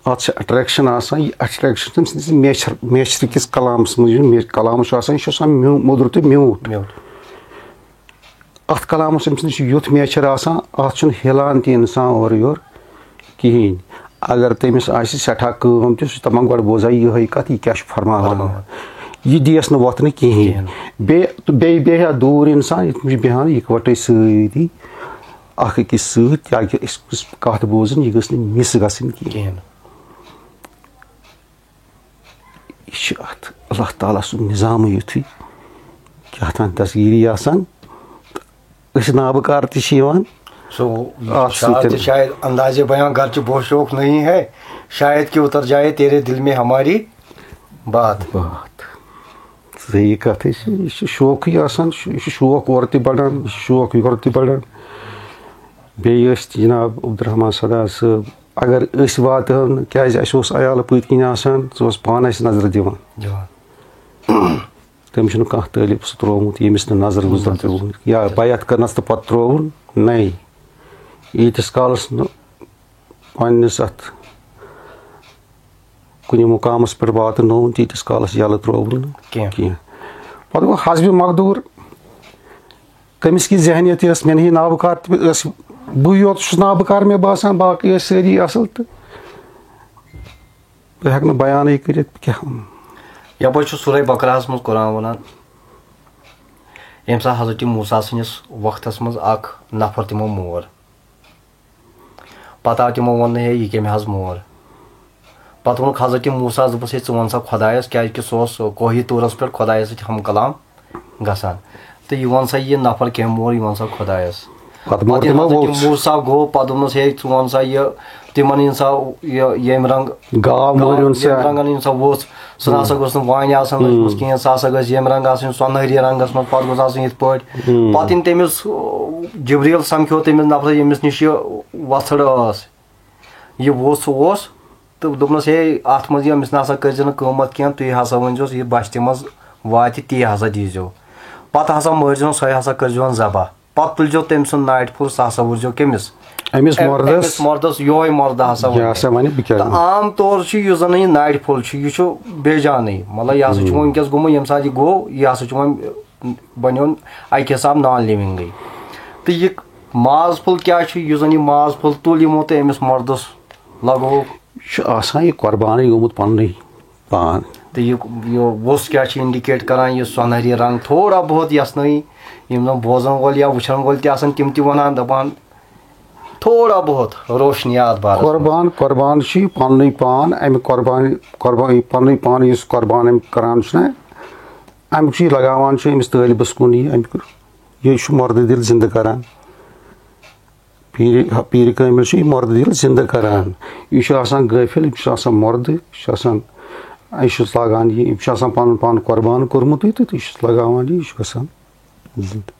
اَتھ چھِ attraction آسان، یہِ attraction چھِ تٔمۍ سٕنٛدِس میچھر، میچھرٕ کِس کلامَس منٛز، یُس مے-، کلام چھُ آسان، یہِ چھُ آسان میوٗ-، موٚدُر تہٕ میوٗٹھ۔ میوٗٹھ۔ اَتھ کلامَس أمۍ سٕنٛدِ چھِ یُتھ میچھر آسان، اَتھ چھُنہٕ ہِلان تہِ اِنسان اورٕ یورٕ کِہیٖنۍ۔ اگر تٔمِس آسہِ سٮ۪ٹھاہ کٲم تہِ، سُہ چھُ دَپان، "گۄڈٕ بوزٕ ہا یِہوٚے کَتھ، یہِ کیٛاہ چھُ فرماوان؟" فرماوان۔ یہِ دِیَس نہٕ وۄتھنہٕ کِہیٖنۍ۔ کِہیٖنۍ۔ بیٚیہِ، تہٕ بیٚیہِ بیٚہہِ ہا دوٗر اِنسان، یِتھ کٔنۍ چھِ بیٚہوان یِکوَٹَے سٲری اَکھ أکِس سۭتۍ، تاکہِ أسۍ گٔژھ کَتھ بوزٕنۍ، یہِ گٔژھ نہٕ miss گژھٕنۍ کِہیٖنۍ۔ کِہیٖنۍ۔ یہِ چھُ اَتھ اللہ تعالیٰ سُنٛد نظامٕے یُتھُے، کیٛاہ تام دستگیٖری آسان۔ تہٕ أسۍ نابہٕ کار تہِ چھِ یِوان۔ سو، اَتھ شاعر سۭتۍ۔ تہِ شاید اندازِ بیان گرچہ بہت شوق نہیں ہے، شاید کہ اتر جائے تیرے دل میں ہماری بات۔ بات۔ صحیح کَتھ، یہِ چھُ، یہِ چھُ شوقٕے آسان، یہِ چھُ شوق اورٕ تہِ بڑان، یہِ چھُ شوق یورٕ تہِ بڑان۔ بیٚیہِ ٲسۍ جناب عبدالرحمان صدر صٲب، اگر أسۍ واتہٕ ہو نہٕ، کیٛازِ اَسہِ اوس عیال پٔتۍ کِنۍ آسان، سُہ اوس پانہٕ اَسہِ نظرِ دِوان۔ دِوان۔ تٔمِس چھُنہٕ کانٛہہ طٲلب سُہ ترٛوومُت، ییٚمِس نہٕ نظر گُزرن ترٛووُن۔ یا بیعت کٔرنَس تہٕ پَتہٕ ترٛووُن، نَے۔ ییٖتِس کالَس نہٕ پنٛنِس اَتھ کُنہِ مُقامَس پٮ۪ٹھ واتنووُن، تیٖتِس کالَس یَلہٕ ترٛووُن نہٕ کینٛہہ۔ کینٛہہ۔ پَتہٕ گوٚو حسبِ مقدوٗر، کٔمِس کِژھ ذہنیت ٲس، مےٚ نہٕ یہِ نابہٕ کار تہِ ٲس، بٕے یوت چھُس نابہٕ کار مےٚ باسان، باقٕے ٲسۍ سٲری اَصٕل تہٕ بہٕ ہٮ۪کہٕ نہٕ بیانٕے کٔرِتھ کیٛاہ وَنہٕ۔ یَپٲرۍ چھُ سورہ بقرہَس منٛز قرآن وَنان، ییٚمہِ ساتہٕ حضرت موسیٰ سٕنٛدِس وقتَس منٛز اَکھ نفر تِمو مور۔ پَتہٕ آو تِمو ووٚننہٕ، "ہے، یہِ کٔمۍ حظ مور؟" پَتہٕ ووٚنُکھ حضرت موسیٰ، دوٚپُس، "ہے، ژٕ وَن سا خۄدایَس"، کیٛازِکہِ سُہ اوس کوہہِ طورَس پٮ۪ٹھ خۄدایَس سۭتۍ ہم کلام گژھان۔ تہٕ یہِ وَن سا، یہِ نفر کٔمۍ مور، یہِ وَن سا خۄدایَس۔ پَتہٕ مور پَتہٕ ییٚلہِ تِمو حضرت ووٚژھ۔ موسیٰ گوٚو، پَتہٕ دوٚپنَس، "ہے، ژٕ وَن سا یہِ، تِمَن یِن سا یہِ ییٚمہِ رنٛگ گاو مورِ ہُن سا۔ ییٚمہِ رنٛگَن یِن سا ووٚژھ، سُہ نہ سا گوٚژھ نہٕ وانہِ آسُن لٔجمٕژ کِہیٖنۍ، سُہ ہسا گژھِ ییٚمہِ رنٛگہٕ آسُن، سۄنہٕرِ رنٛگَس منٛز، پَتہٕ گوٚژھ آسُن یِتھ پٲٹھۍ۔" پَتہٕ ییٚلہِ تٔمِس، جبریٖل سَمکھیو تٔمِس نفرَس، ییٚمِس نِش یہِ وۄژھٕڑ ٲس، یہِ ووٚژھ اوس، تہٕ دوٚپنَس، "ہے، اَتھ منٛز یہِ، أمِس نہ سا کٔرۍزِ نہٕ قۭمَتھ کینٛہہ، تُہۍ ہسا ؤنۍزیوس، یہِ بَچھِ تہِ منٛز واتہِ، تی ہسا دیٖزیو۔ پَتہٕ ہسا مٲرۍزیوٚن، سۄے ہسا کٔرۍزیوٚن ذبح۔" پتہٕ تُلۍزیو تٔمۍ سُنٛد ناٹہِ پھوٚل، سُہ ہسا وٕچھزیو کٔمِس؟ أمِس أمۍ- مردس۔ أمِس مردس، یِہوٚے مرد ہسا یہِ وَنہِ۔ ہسا وَنہِ بہٕ کیٛاہ تہٕ وَنہٕ؟ عام طور چھُ یُس زن یہِ ناٹہِ پھوٚل چھُ، یہِ چھُ بے جانٕے، مطلب، یہِ ہسا چھُ ہُم۔ وٕنکیٚس گوٚمُت، ییٚمہِ ساتہٕ یہِ گوٚو، یہِ ہسا چھُ وۄنۍ بنیومُت اکہِ حساب نان لِونگٕے۔ تہٕ یہِ ماز پھوٚل کیٛاہ چھُ، یُس زن یہِ ماز پھوٚل تُل یِمو تہٕ أمِس مردس لگوو؟ یہِ چھُ آسان یہِ قۄربانٕے گوٚمُت پننُے پان۔ تہٕ یہِ، یہِ ووٚژھ کیٛاہ چھِ indicate کران، یہِ سۄنہری رنگ تھوڑا بہت یژھنٲیی، یِم زن بوزن وٲلۍ یا وٕچھن وٲلۍ تہِ آسن، تِم تہِ ونان، دپان، تھوڑا بہت روشنیات بارس منٛز۔ قۄربان، قۄربان چھُ یہِ پننُے پان، امہِ قۄربان، قۄربان، یہِ پننُے پان یُس قۄربان أمۍ کران چھُنہ، امیُک چھُ یہِ لگاوان چھُ أمِس طٲلبس کُن یہِ، امیُک، یہِ چھُ مردٕ دِل زندٕ کران۔ پیٖرِ، پیٖرِ کٲمِل چھُ یہِ مردٕ دِل زِندٕ کران۔ یہِ چھُ آسان غٲفِل، یہِ چھُ آسان مردٕ، یہِ چھُ آسان، یہِ چھُس لاگان یہِ، یہِ چھُ آسان پَنُن پان قۄربان کوٚرمُتٕے تہٕ یہِ چھُس لگاوان یہِ، یہِ چھُ گژھان زِندٕ۔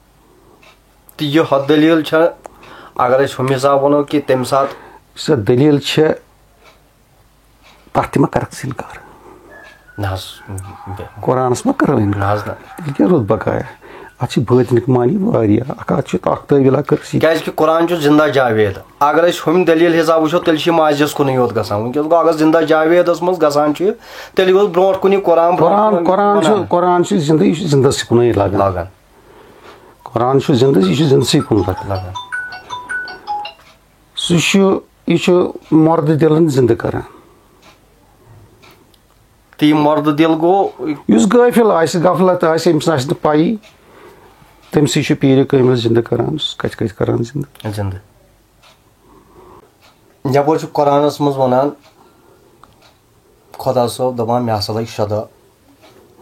تہٕ یہِ ہۄ دٔلیٖل چھےٚ، اگر أسۍ ہُمہِ حساب وَنو کہِ تَمہِ ساتہٕ یُس سۄ دٔلیٖل چھےٚ، تَتھ تہِ ما کَرَکھ ژٕ اِنکار؟ نہ حظ، بے-، قرآنَس ما کَرو اِنکار؟ نہ حظ، نہ۔ تیٚلہِ کیٛاہ روٗد بقایا؟ اَتھ چھِ بٲطنِک معنی واریاہ۔ اَکھ اَتھ چھِ اَکھ تٲویٖلہ کٔرسٕے۔ کیٛازِکہِ قرآن چھُ زِندہ جاوید۔ اگر أسۍ ہُمہِ دٔلیٖل حِساب وٕچھو، تیٚلہِ چھِ یہِ ماضیَس کُنُے یوت گژھان۔ وٕنکیٚس گوٚو، اگر زِندہ جاوید ٲسمٕژ گژھان چھُ یہِ، تیٚلہِ گوٚو برونٛٹھ کُن یہِ قرآن، برونٛٹھ قرآن، کُن قرآن چھُ، وَنان۔ قرآن چھُ زِندٕ، یہِ چھُ زِندَسٕے کُنُے لَگان۔ لَگان۔ قرآن چھُ زِندٕ، یہِ چھُ زِندَسٕے کُن لَگان۔ لَگان۔ سُہ چھُ، یہِ چھُ مردٕ دِلَن زِندٕ کران۔ تہٕ یہِ مردٕ دِل گوٚو یُس غٲفِل آسہِ، غفلت آسہِ، أمِس آسہِ نہٕ پَیی، تٔمۍ سٕے چھُ پیٖرِ کٲمِل زِندٕ کران، سُہ کَتہِ کَتہِ کران زِندٕ۔ زِندٕ۔ یَپٲرۍ چھُ قرآنَس منٛز وَنان، خۄدا صٲب دَپان، مےٚ ہسا لٔگۍ شےٚ دۄہ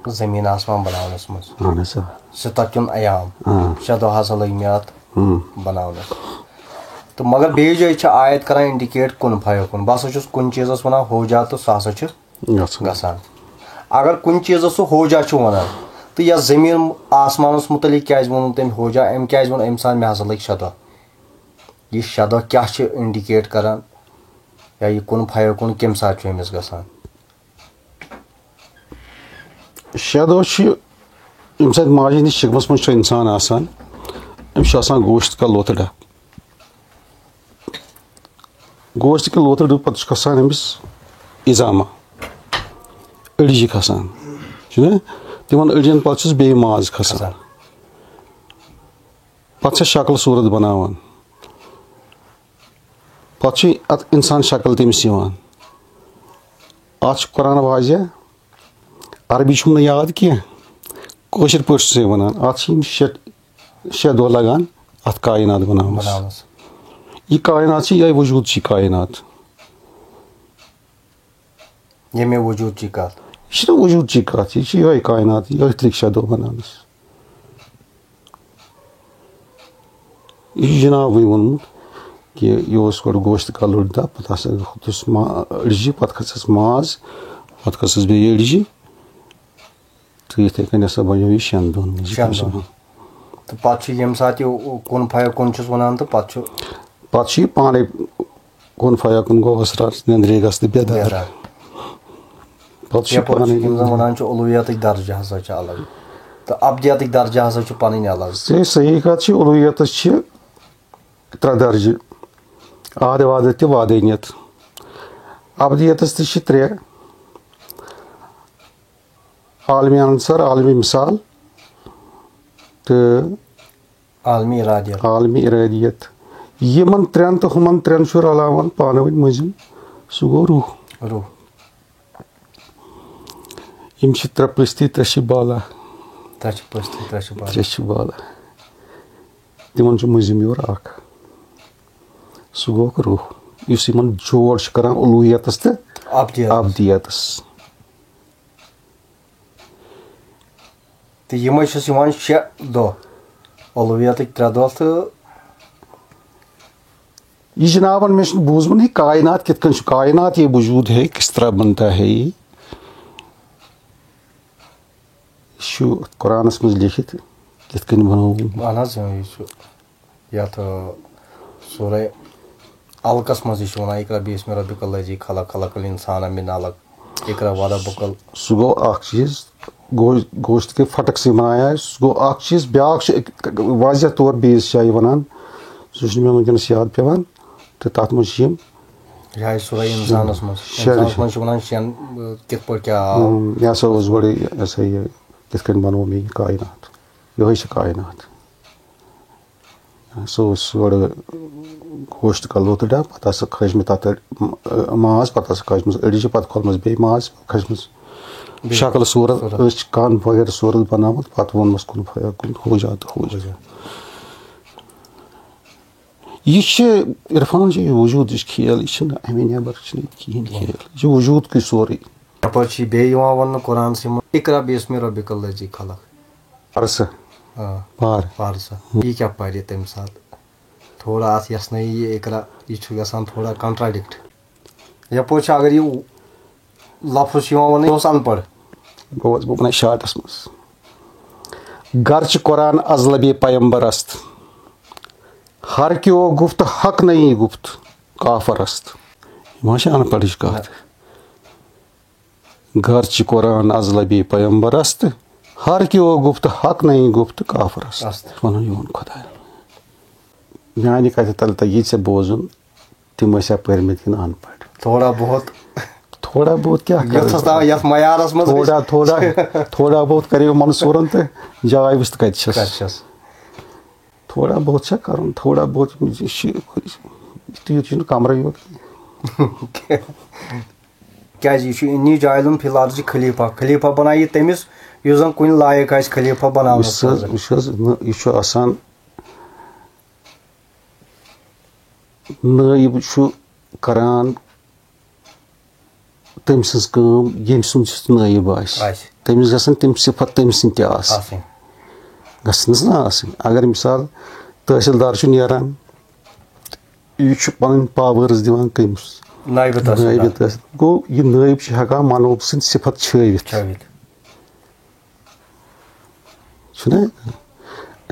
زٔمیٖن آسمان بَناونَس منٛز۔ اَہَن حظ، آ۔ سِتَتُن ایام۔ آ۔ شےٚ دۄہ ہسا لٔگۍ مےٚ اَتھ ہُم۔ بَناونَس۔ تہٕ مگر بیٚیہِ جایہِ چھِ آیت کران indicate کُن فیکُن۔ بہٕ ہسا چھُس کُنہِ چیٖزَس وَنان ہو جا تہٕ سُہ ہسا چھُ گژھان۔ گژھان۔ اگر کُنہِ چیٖزَس سُہ ہو جا چھُ وَنان، تہٕ یَتھ زٔمیٖن آسمانَس مُتعلِق کیٛازِ ووٚنُن تٔمۍ ہو جا؟ أمۍ کیٛازِ ووٚن أمۍ ساتہٕ مےٚ ہسا لٔگۍ شےٚ دۄہ؟ یہِ شےٚ دۄہ کیٛاہ چھِ indicate کران، یا یہِ کُن فیکُن کَمہِ ساتہٕ چھُ أمِس گژھان؟ شےٚ دۄہ چھِ، ییٚمہِ ساتہٕ ماجہِ ہِنٛدِس شِکمَس منٛز چھُ اِنسان آسان، أمِس چھُ آسان گوشت کا لوتھڑا۔ گوشت کا لوتھڑا پَتہٕ چھُ کھسان أمِس عظامہ، أڈجہِ کھسان، چھُنہ؟ تِمن أڈجن پَتہٕ چھُس بیٚیہِ ماز کھسان۔ کھسان۔ پَتہٕ چھِ شکل صوٗرت بَناوان۔ پَتہٕ چھُ اَتھ اِنسان شکل تٔمِس یِوان۔ اَتھ چھُ قرآن واضح، عربی چھُم نہٕ یاد کینٛہہ، کٲشِر پٲٹھۍ چھُسَے وَنان۔ اَتھ چھِ یِم شےٚ، شےٚ دۄہ لَگان اَتھ کائنات بَناونَس۔ بَناونَس۔ یہِ کائنات چھِ یِہوٚے وجوٗد چھِ کائنات۔ ییٚمے وجوٗدچی کَتھ۔ یہِ چھِنہٕ وجوٗدچی کَتھ، یہِ چھِ یِہوٚے کائنات، یِہوٚے تہِ لٔگۍ شےٚ دۄہ بَناونَس۔ یہِ چھُ جنابٕے ووٚنمُت کہِ یہِ اوس گۄڈٕ گوشت کَلُر دَب، پَتہٕ ہسا کھوٚتُس ما-، أڈجہِ، پَتہٕ کھٔژٕس ماز، پَتہٕ کھٔژٕس بیٚیہِ أڈجہِ۔ تہٕ یِتھَے کٔنۍ ہسا بَنیو یہِ شٮ۪ن دۄہَن منٛز۔ شٮ۪ن دۄہَن۔ تہٕ پَتہٕ چھُ ییٚمہِ ساتہٕ یہِ کُن فیکُن چھُس وَنان، تہٕ پَتہٕ چھُ پَتہٕ چھُ یہِ پانَے کُن فیکُن گوٚو، أسرار نیٚنٛدرے گژھ تہٕ بیدار۔ بیدار۔ پَتہٕ چھُ یَپٲرۍ چھُ پانَے یِم زَن وَنان چھِ الوٗہیتٕکۍ درجہٕ ہسا چھِ الگ، تہٕ ابدیتٕکۍ درجہٕ ہسا چھِ پَنٕنۍ الگ۔ صحیح، صحیح کَتھ چھِ، الوٗہیتَس چھِ ترٛےٚ درجہٕ، آد وادت تہٕ وادٲنیت۔ ابدیتَس تہِ چھِ ترٛےٚ، عالمِ عنصر، عالمِ مثال تہٕ عالمِ ارادیت۔ عالمِ ارادیت۔ یِمن ترٛٮ۪ن تہٕ ہُمن ترٛٮ۪ن چھُ رلاوان پانہٕ ؤنۍ مٔنٛزِم، سُہ گوٚو روح۔ روح۔ یِم چھِ ترٛےٚ پٔستی، ترٛےٚ چھِ بالا۔ ترٛےٚ چھِ پٔستی، ترٛےٚ چھِ بالا۔ ترٛےٚ چھِ بالا۔ تِمن چھُ مٔنٛزِم یورٕ اکھ۔ سُہ گوٚو اکھ روح، یُس یِمن جوڑ چھُ کران الوٗہیتس تہٕ ابدیتس۔ ابدیتس۔ تہٕ یِمے چھِس یِوان شےٚ دۄہ، الوٗہیتٕکۍ ترٛےٚ دۄہ تہٕ یہِ جنابن مےٚ چھُنہٕ بوٗزمُت، یہِ کائنات کِتھ کٔنۍ چھُ، کائنات یہ وجود ہے، کس طرح بنتا ہے یہ؟ یہِ چھُ قرآنس منٛز لیکھِتھ، کِتھ کٔنۍ بنووُن۔ اہن حظ، اۭں، یہِ چھُ یَتھ، آ، سورہ علقَس منٛز یہِ چھُ وَنان، "اقرأ باسم ربک الذی خلق، خلق الانسان من علق، اقرأ وربک ال-" سُہ گوٚو اکھ چیٖز، گوش-، گوشت کے پھٹک سے بنایا ہے۔ سُہ گوٚو اَکھ چیٖز۔ بیٛاکھ چھُ اَکہِ-، واضح طور بیٚیِس جایہِ وَنان، سُہ چھُنہٕ مےٚ وٕنکیٚنَس یاد پٮ۪وان، تہٕ تَتھ منٛز چھِ یِم یہِ ہا یہِ سورہ اِنسانَس منٛز۔ شےٚ اِنسانَس منٛز چھُ وَنان شٮ۪ن، آ، کِتھ پٲٹھۍ کیٛاہ آو۔ ہُم، یہِ ہسا اوس گۄڈٕ، یہِ ہسا یہِ، کِتھ کٔنۍ بَنوو مےٚ یہِ کائنات، یِہوٚے چھِ کائنات۔ سُہ اوس یورٕ گوشت کَلہٕ لوٚت ڈَبہٕ، پَتہٕ ہسا کھٲج مےٚ تَتھ أڑ-، ماز، پَتہٕ ہسا کھٲج مَژٕ أڑجہِ، پَتہٕ کھولمَس بیٚیہِ ماز، کھٲج مَژٕ شکل صوٗرت، صوٗرت۔ أچھ کَن وغیرہ صوٗرت بَنٲومٕژ، پَتہٕ ووٚنمَس کُن فیکُن، ہو جا تہٕ ہو جا۔ یہِ چھِ عرفان چھِ یہِ وجوٗدٕچ کھیل، یہِ چھِنہٕ اَمہِ نٮ۪بر چھِنہٕ ییٚتہِ کِہیٖنۍ کھیل، یہِ چھِ وجوٗدکُے سورُے۔ یَپٲرۍ چھِ بیٚیہِ یِوان وَننہٕ قرآنسٕے منٛز، "اقرا باسم ربک الذی خلق"۔ پَر سا، آ، پَر۔ پَر سا۔ یہِ کیٛاہ پَرِ تَمہِ ساتہٕ؟ تھوڑا اَتھ یَژھنٲیِو یہِ اقرا، یہِ چھُ گژھان تھوڑا contradict۔ یَپٲرۍ چھُ اگر یہِ لفظ چھُ یِوان وَننہٕ، یہِ اوس اَن پَڑھ۔ گوٚوس بہٕ وَنان شاٹَس منٛز۔ گرچہ قرآن از لبِ پیمبر است، ہر کیو گفت حق نہیں گفت کافر است۔ یہِ ما چھِ اَن پَڑھٕچ کَتھ؟ گرچہ قرآن از لبِ پیمبر است، ہر کیو گفت حق نہیں گفت کافر است۔ است۔ وَنان یِہُنٛد خۄداے۔ میٛانہِ کَتھِ تَلہٕ تۄہہِ یہِ ژےٚ بوزُن، تِم ٲسیا پٔرمٕتۍ کِنہٕ اَن پَڑھ؟ تھوڑا بہت۔ تھوڑا بہت کیٛاہ کَرٕ؟ یَتھ تھا-، یَتھ معیارَس منٛز تھوڑا، تھوڑا، تھوڑا بہت کَرے منصوٗرَن تہٕ جاے وٕچھ تہٕ کَتہِ چھَس۔ کَتہِ چھَس؟ تھوڑا بہت چھا کَرُن، تھوڑا بہت یہِ چھِ، یُتُے یوت چھُنہٕ کَمرَے یوت۔ کیٛازِ یہِ چھُ انی جاعل فی الارض خلیفہ، خلیفہ بَنایہِ تٔمِس یُس زَن کُنہِ لایق آسہِ خلیفہ بَناونَس وٕچھ حظ، خٲطرٕ۔ وٕچھ حظ، نہ، یہِ چھُ آسان، نٲیِب چھُ کَران تٔمۍ سٕنٛز کٲم، ییٚمۍ سُنٛد یُس نٲیِب آسہِ۔ آسہِ۔ تٔمِس گژھن تِم صفت تٔمۍ سٕنٛدۍ تہِ آسٕنۍ۔ آسٕنۍ۔ گژھنَس نہ آسٕنۍ۔ اگر مثال تحصیلدار چھُ نیران، یہِ چھُ پَنٕنۍ پاوٲرٕس دِوان کٔمِس؟ نٲیِب تحصیلدار۔ نٲیِب تحصیل۔ گوٚو، یہِ نٲیِب چھُ ہٮ۪کان منوب سٕنٛدۍ صفت چھٲوِتھ۔ چھٲوِتھ۔ چھُنہ؟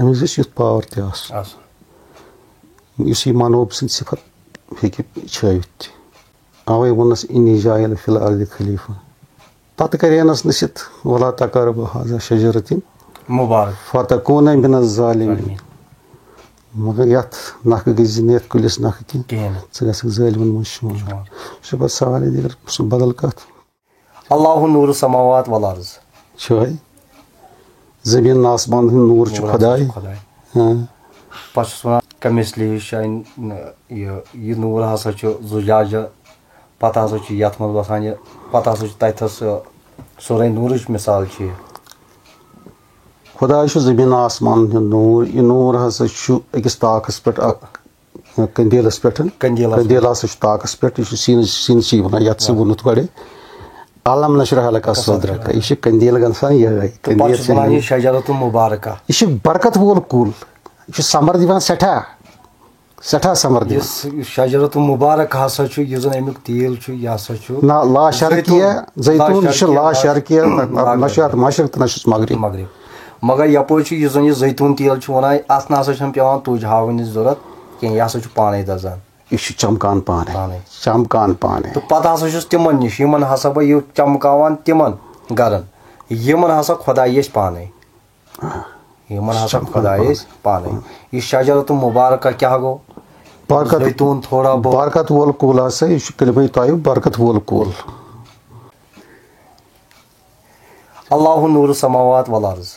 أمِس گژھِ یُتھ پاوَر تہِ آسُن۔ آسُن۔ یُس یہِ منوب سٕنٛدۍ صفت ہیٚکہِ چھٲوِتھ تہِ۔ اَوَے ووٚننَس، "انی جاعل فی الارض خلیفہ۔" پَتہٕ کَرینَس نصیحت، "ولا تقربوا هذه الشجرة مبارک۔ فتکونا من الظالمین۔" مگر یَتھ نَکھٕ گٔژھۍ زِ نہٕ یَتھ کُلِس نَکھٕ کینٛہہ۔ کِہیٖنۍ نہٕ۔ ژٕ گژھکھ ظٲلمَن منٛز شُمار۔ شُمار۔ یہِ چھُ پَتہٕ سوالے دیگر، سُہ بدل کَتھ۔ اللہ نور السماوات والارض۔ چھُ ہے۔ زٔمیٖن آسمان ہُنٛد نوٗر چھُ نور خۄداے۔ چھُ خۄداے۔ ہاں۔ پَتہٕ چھُس وَنان، کمثلہ شیء، یہِ، یہِ نوٗر ہسا چھُ زُجاجہ، پَتہٕ ہسا چھُ یَتھ منٛز وَسان یہِ، پَتہٕ ہسا چھُ تَتھَس، سورہ نوٗرٕچ مثال چھِ یہِ۔ خۄداے چھُ زٔمیٖن آسمانَن ہُنٛد نوٗر۔ یہِ نوٗر ہسا چھُ أکِس تاکَس پٮ۪ٹھ اَکھ قندیلس پٮ۪ٹھ۔ قندیلس قندیل ہسا چھُ تاکس پٮ۪ٹھ، یہِ چھُ سیٖنس، سیٖنسٕے وَنان، یَتھ ژےٚ ووٚنُتھ گۄڈٕ۔ الم نشرح لک صدرک، یہِ چھُ قندیل گژھان یِہوٚے۔ تہٕ پَتہٕ چھُس وَنان یہِ شجرۃ المبارکہ۔ یہِ چھُ برکت وول کُل، یہِ چھُ ثمر دِوان سٮ۪ٹھاہ، سٮ۪ٹھاہ ثمر دِوان۔ یُس، یُس شجرۃ المبارک ہسا چھُ، یُس زَن اَمیُک تیٖل چھُ، یہِ ہسا چھُ نہ، لا شرقیہ، زیتون، یہِ چھُ لا شرقیہ، نہ، نہ چھُ اَتھ مشرق تہٕ نہ چھُس مغرب۔ مغرب۔ مگر یَپٲرۍ چھُ، یُس زَن یہِ زیتون تیٖل چھُ وَنان، اَتھ نہ سا چھَنہٕ پٮ۪وان تُج ہاوٕنٕچ ضوٚرَتھ کینٛہہ، یہِ ہسا چھُ پانَے دَزان۔ یہِ چھُ چمکان پانے۔ پانے۔ چمکان پانے۔ تہٕ پتہٕ ہسا چھُس تِمن نِش، یِمن ہسا بہٕ یہِ چمکاوان تِمن گرن، یِمن ہسا خۄداے أسۍ پانے۔ یِمن ہسا چمکان خۄداے پانے۔ أسۍ پانے۔ یہِ شجرت المبارکہ کیٛاہ گوٚو؟ برکت، زیتون تھوڑا بہت۔ برکت وول کُل ہسا، یہِ چھُ کلمہ طیب برکت وول کُل۔ اللہ نور السماوات والارض۔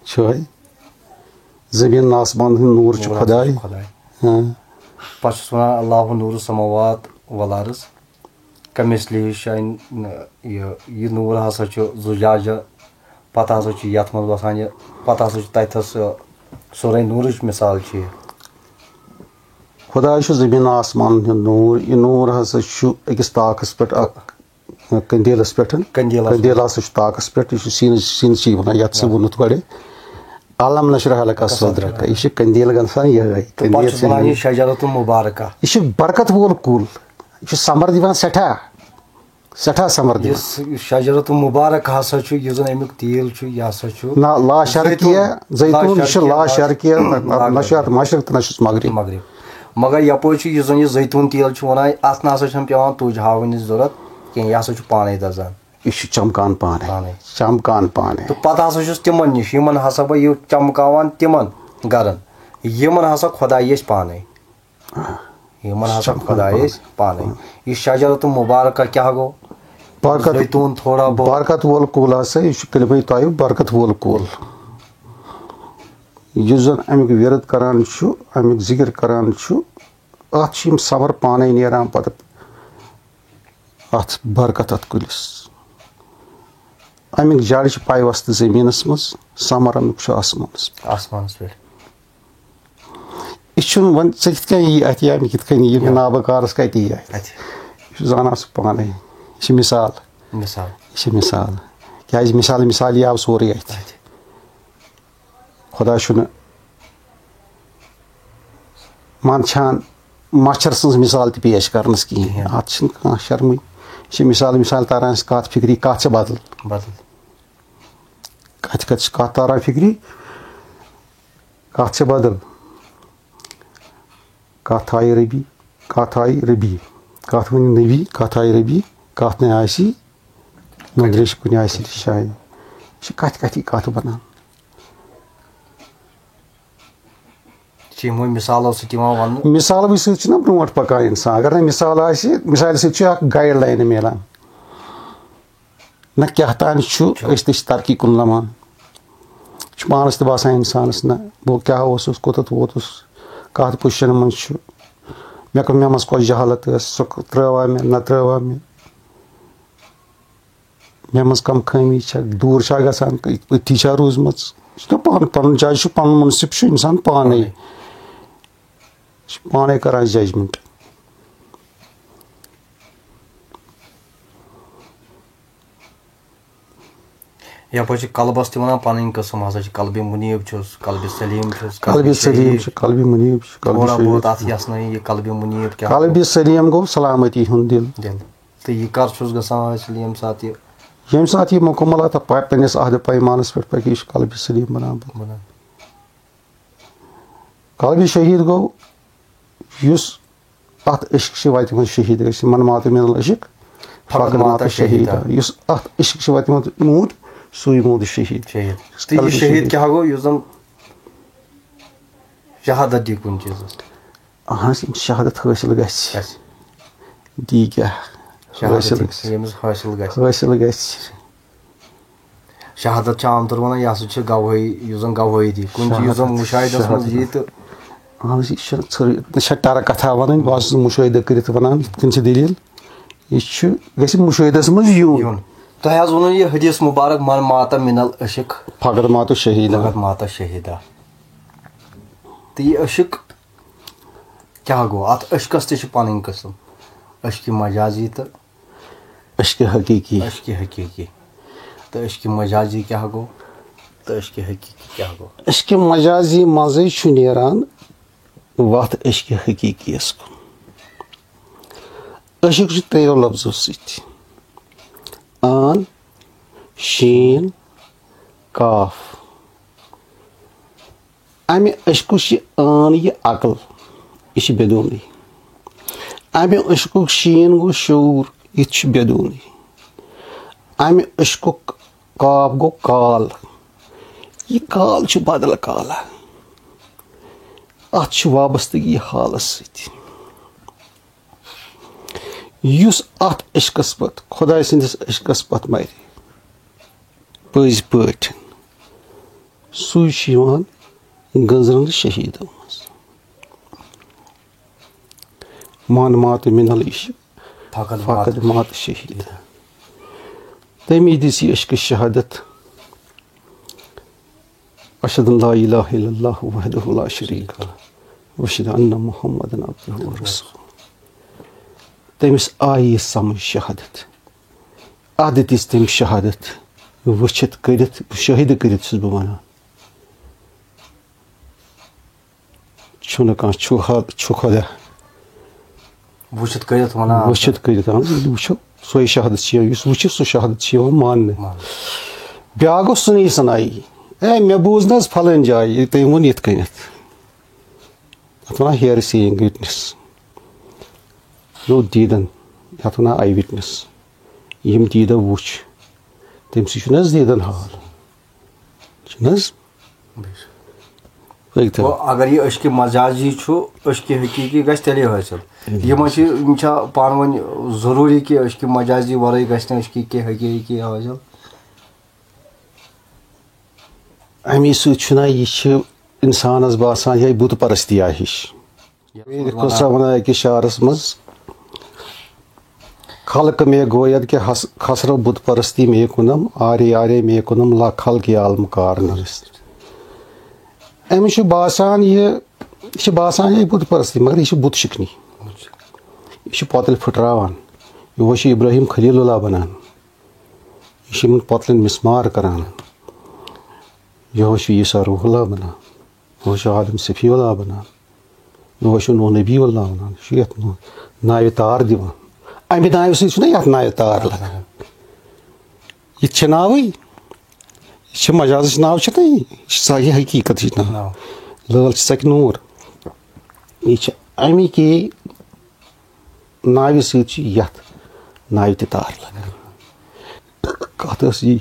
چھُ ہے۔ زٔمیٖن آسمان ہُنٛد نوٗر چھُ نوٗر خۄداے۔ ہسا چھُ خۄداے۔ ہاں۔ پتہٕ چھُس وَنان، اللہ نور السماوات والارض، کمثلہ شیء، یہِ، یہِ نوٗر ہسا چھُ زُجاجہ، پتہٕ ہسا چھُ یَتھ منٛز وَسان یہِ، پتہٕ ہسا چھُ تَتھَس، سورہ نوٗرٕچ مثال چھِ یہِ۔ خۄداے چھُ زٔمیٖن آسمانَن ہُنٛد نوٗر۔ یہِ نوٗر ہسا چھُ أکِس تاکَس پٮ۪ٹھ اَکھ قندیلس پٮ۪ٹھ۔ قندیلس قندیل ہسا چھُ تاکس پٮ۪ٹھ، یہِ چھُ سیٖنس، سیٖنسٕے وَنان، یَتھ ژےٚ ووٚنُتھ گۄڈٕ۔ الم نشرح لک صدرک، یہِ چھُ قندیل گژھان یِہوٚے۔ تہٕ پتہٕ چھُس وَنان یہِ شجرت المبارکہ۔ یہِ چھُ برکت وول کُل، یہِ چھُ ثمر دِوان سٮ۪ٹھاہ، سٮ۪ٹھاہ ثمر دِوان۔ یُس، یُس شجرت المبارک ہسا چھُ، یُس زن اَمیُک تیٖل چھُ، یہِ ہسا چھُ نہ لا شرقیہ، زیتون، یہِ چھُ لا شرقیہ، نہ چھُ اَتھ مشرق تہٕ نہ چھُس مغرب۔ مغرب۔ مگر یَپٲرۍ چھُ، یُس زَن یہِ زیتون تیٖل چھُ وَنان، اَتھ نہ سا چھَنہٕ پٮ۪وان تُج ہاوٕنٕچ ضوٚرَتھ کینٛہہ، یہِ ہسا چھُ پانَے دَزان۔ یہِ چھُ چمکان پانے۔ پانے۔ چمکان پانے۔ تہٕ پتہٕ ہسا چھُس تِمن نِش، یِمن ہسا بہٕ یہِ چمکاوان تِمن گرن، یِمن ہسا خۄداے أسۍ پانے۔ یِمن ہسا خۄداے أسۍ پانے۔ یہِ شجرت مبارکہ کیٛاہ گوٚو؟ برکت زیتون تھوڑا بہت۔ برکت وول کُل ہسا، یہِ چھُ کلمہ طیب برکت وول کُل۔ یُس زن امیُک ورد کران چھُ، امیُک ذکر کران چھُ، اتھ چھِ یِم ثمر پانے نیران پتہٕ اتھ برکت اتھ کُلِس۔ امیُک جڑ چھُ پیوستہٕ زٔمیٖنس منٛز، ثمر امیُک چھُ آسمانس۔ آسمانس پٮ۪ٹھ۔ یہِ چھُنہٕ وۄنۍ ژےٚ کِتھ کٔنۍ یی اتھ، یا مےٚ کِتھ کٔنۍ یی، مےٚ یا۔ نابکارس کتہِ یی اتھ؟ اتہِ۔ یہِ چھُ زانان سُہ پانے۔ یہِ چھِ مثال۔ مثال۔ یہِ چھِ مثال۔ کیازِ مثال، مثال یہِ آو سورُے اتہِ۔ اتہِ۔ خۄدا چھُنہٕ منٛدچھان مچھر سٕنٛز مثال تہِ پیش کرنس کِہیٖنۍ۔ اتھ چھِنہٕ کانٛہہ شرمٕے۔ یہِ چھِ مثال، مثال تران اَسہِ کتھ فکری، کتھ چھِ بدل۔ بدل۔ کتھِ کتھِ چھِ کتھ تران فکری، کتھ چھِ بدل۔ کتھ آیہِ ربی، کتھ آیہِ ربی، کتھ ؤنِو نبی، کتھ آیہِ ربی، کتھ نہٕ آسی نظرِ چھِ کُنہِ آسہِ شاید۔ یہِ چھِ کتھِ کتھی کتھ بنان۔ چھِ یِموٕے مثالو سۭتۍ یِوان وننہٕ۔ مثالوٕے سۭتۍ چھُنہ برونٛٹھ پکان انسان۔ اگر نہٕ مثال آسہِ، مثالہِ سۭتۍ چھُ اکھ گایڈ لاین میلان۔ نہ کیٛاہ تام چھُ، أسۍ تہِ چھِ ترقی کُن لمان۔ یہِ چھُ پانس تہِ باسان انسانس، نہ بہٕ کیٛاہ اوسُس، کوٚتتھ ووتُس، کتھ پُزیشنہِ منٛز چھُ، مےٚ کٔر، مےٚ منٛز کۄس جہالت ٲس، سۄ ترٲوا مےٚ، نہ ترٲوا مےٚ۔ مےٚ منٛز کم خٲمی چھےٚ، دوٗر چھا گژھان، أتھی چھا روٗزمٕژ؟ یہِ چھُنہ پانہٕ پنُن جج چھُ، پنُن منصف چھُ انسان پانے۔ یہِ چھُ پانے کران ججمنٹ۔ یپٲرۍ چھِ قلبس تہِ ونان پنٕنۍ قٕسم، ہسا چھِ قلبِ منیب چھُس، قلبِ سلیم چھُس، قلبِ سلیم شہید۔ چھُ، قلبِ منیب چھُ، قلبِ تھوڑا شہید۔ بہت اتھ یژھنٲیِو یہِ قلبِ منیب کیٛاہ قلبِ سلیم گوٚو سلامتی ہُنٛد دِل۔ دِل۔ تہٕ یہِ کر چھُس گژھان حٲصِل، ییٚمہِ ساتہٕ یہِ ییٚمہِ ساتہٕ یہِ مکمل اتھ پہ-، پننِس عہدٕ پیمانس پٮ۪ٹھ پکہِ، یہِ چھُ قلبِ سلیم بنان۔ بنان۔ قلبِ شہید گوٚو یُس اتھ عشق چہِ وتہِ منٛز شہید گژھِ، من مات من العشق فقد مات شہیدا۔ یُس اتھ عشق چہِ وتہِ منٛز موٗد، سُے موٗد شہید۔ شہید۔ تہٕ یہِ شہید کیٛاہ گوٚو، یُس زن شہادت دی کُنہِ چیٖزس؟ اہن حظ، یِم شہادت حٲصِل گژھِ۔ گژھِ۔ دی کیٛاہ؟ حٲصِل شہادت گژھِ۔ ییٚمِس حٲصِل گژھِ۔ حٲصِل گژھِ۔ شہادت چھِ عام طور ونان، یہِ ہسا چھِ گوٲہی، یُس زن گوٲہی دی کُنہِ چیٖز، یُس زن شہادت۔ مُشاہدس منٛز یی تہٕ اہن حظ، یہِ چھُنہٕ ژھٕر-، نہ چھےٚ ٹرٕ کتھا ونٕنۍ، بہٕ آسُس مُشٲہدٕ کٔرِتھ ونان، یِتھ کٔنۍ چھِ دٔلیٖل۔ یہِ چھُ، گژھِ مُشٲہدس منٛز یُن۔ یُن۔ تۄہہِ حظ ووٚنوُ یہِ حدیث مبارک، من مات من العشق فقد مات شہیدا۔ فقد مات شہیدا۔ تہٕ یہِ عشق کیٛاہ گوٚو؟ اتھ عشقس تہِ چھِ پنٕنۍ قٕسم، عشقِ مجازی تہٕ عشقِ حقیقی۔ عشقِ حقیقی۔ تہٕ عشقِ مجازی کیٛاہ گوٚو؟ تہٕ عشقِ حقیقی کیٛاہ گوٚو؟ عشقِ مجازی منٛزٕے چھُ نیران وتھ عشقِ حقیقی یس کُن۔ عشق چھُ ترٛیٚیو لفظو سۭتۍ، عین، شین، قاف۔ امہِ عشقُک چھُ عین یہِ عقل، یہِ چھُ بدونٕے۔ امہِ عشقُک شین گوٚو شعوٗر، یہِ تہِ چھُ بدونٕے۔ امہِ عشقُک قاف گوٚو قال، یہِ قال چھُ بدل قالا۔ اتھ چھُ وابستگی حالس سۭتۍ۔ یُس اتھ عشقس پتہٕ، خۄداے سٕنٛدِس عشقس پتہٕ مرِ پٔزۍ پٲٹھۍ، سُے چھُ یِوان گٔنزرنہٕ شہیدو منٛز۔ من مات من العشق فقط فقط مات شہید۔ تٔمی دِژ یہِ عشقٕچ شہادت، اشہد ان لا الہ الا اللہ وحدہ لا شریک لہ، واشہد ان محمد عبدہ و رسول۔ تٔمِس آیہِ یہِ سمجھ شہادت، ادٕ دِژ تٔمۍ شہادت وٕچھِتھ کٔرِتھ، شٲہِدٕ کٔرِتھ چھُس بہٕ ونان۔ چھُنہٕ کانٛہہ، چھُ حق، چھُ خۄدا۔ وٕچھِتھ کٔرِتھ وَنان۔ وٕچھِتھ کٔرِتھ، اَہن حظ، وٕچھِو، سۄے شہادت چھِ یِوان، یُس وٕچھِ، سُہ شہادت چھِ یِوان ماننہٕ۔ مان۔ بیٛاکھ گوٚو سُنی سَنایی، "اے، مےٚ بوٗز نہٕ حظ پھلٲنۍ جایہِ، ییٚلہِ تٔمۍ ووٚن یِتھ کٔنٮ۪تھ۔" اَتھ وَنان hearsay witness۔ گوٚو دیٖدَن، یَتھ وَنان eye witness۔ یِم دیٖدو وُچھ، تٔمۍ سٕے چھُنہٕ حظ دیٖدن حال، چھُنہٕ حظ؟ پٔکۍ تو۔ گوٚو، اگر یہِ عشقِ مجازی چھُ، عشقِ حقیٖقی گژھِ تیٚلے حٲصِل۔ یِمن چھِ، یِم چھا پانہٕ ؤنۍ ضروٗری کہِ عشقِ مجازی ورٲے گژھِ نہٕ عشقِ کہِ حقیٖقی حٲصِل؟ اَمی سۭتۍ چھُنہ یہِ چھِ اِنسانَس باسان یِہوٚے بُت پرستی آ ہِش۔ یَتھ منٛز یِتھ کٔنۍ سا وَنان أکِس شعرَس منٛز، "خلق میں گوید کہ حس-، خسرو بت پرستی میں کنم، آرے آرے میں کنم لا خلق عالم کار نرست۔" أمِس چھُ باسان یہِ، یہِ چھُ باسان یہِ بت پرستی، مگر یہِ چھُ بت شِکنی۔ یہِ چھُ پۄتٕلۍ پھٕٹراوان۔ یِہوٚے چھُ ابراہیم خلیل اللہ بنان۔ یہِ چھُ یِمن پۄتلٮ۪ن مسمار کران۔ یِہوٚے چھُ عیسیٰ روح اللہ بنان۔ یِہوٚے چھُ آدم صفی اللہ بنان۔ یِہوٚے چھُ نوح نبی اللہ بنان۔ یہِ چھُ یَتھ نوح ناوِ تار دِوان۔ اَمہِ ناوِ سۭتۍ چھُنہ یَتھ ناوِ تار لگان۔ یہِ تہِ چھِ ناوٕے۔ یہِ چھِ مجازٕچ ناو چھِ تہٕ یہِ چھِ سۄ یہِ حقیٖقتٕچ ناو۔ ناو۔ لٲل چھِ سۄ کہِ نوٗر۔ یہِ چھِ اَمہِ کہِ ناوِ سۭتۍ چھِ یَتھ ناوِ تہِ تار لگان۔ کَتھ ٲس یی؟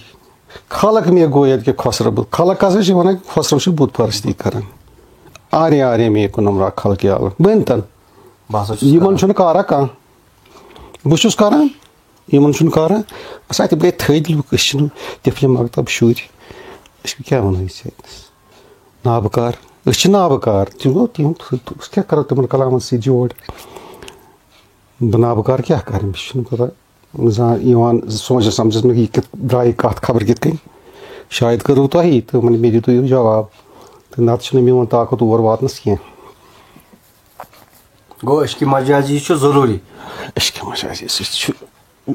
خلق میں گوید کہ خسرو بت، خلق کَس چھِ وَنان کہِ خسرو چھُ بت پرستی کران۔ آرے آرے میں کنم را خلق عالم۔ بٔنۍ تَن۔ بہٕ ہسا چھُس یِمَن کران۔ چھُنہٕ کارا کانٛہہ۔ بہٕ چھُس کران، یِمَن چھُنہٕ کارا۔ اَسہِ اَتہِ گٔے تھٔدۍ لُکھ، أسۍ چھِنہٕ تِفلہِ مکتب شُرۍ۔ أسۍ کیٛاہ وَنو أسۍ اَتہِ؟ نابکار۔ أسۍ چھِ نابکار۔ تِم گوٚو تِم تھٔدۍ لُکھ۔ أسۍ کیٛاہ کَرو تِمَن کلامَن سۭتۍ جوڑ؟ بہٕ نابکار کیٛاہ کَرٕ؟ مےٚ چھُنہٕ پَتہ۔ زانٛہہ یِوان سونٛچس سمجھس منٛز، یہِ کِتھ درٛایہِ کَتھ خبر کِتھ کٔنۍ۔ شاید کٔرٕو تۄہی تہٕ وۄنۍ مےٚ دِتو یہِ جواب۔ تہٕ نَتہٕ چھُنہٕ میون طاقت اور واتنَس کینٛہہ۔ گوٚو، عشقِ مجازی چھُ ضروٗری۔ عشقِ مجازی سۭتۍ چھُ،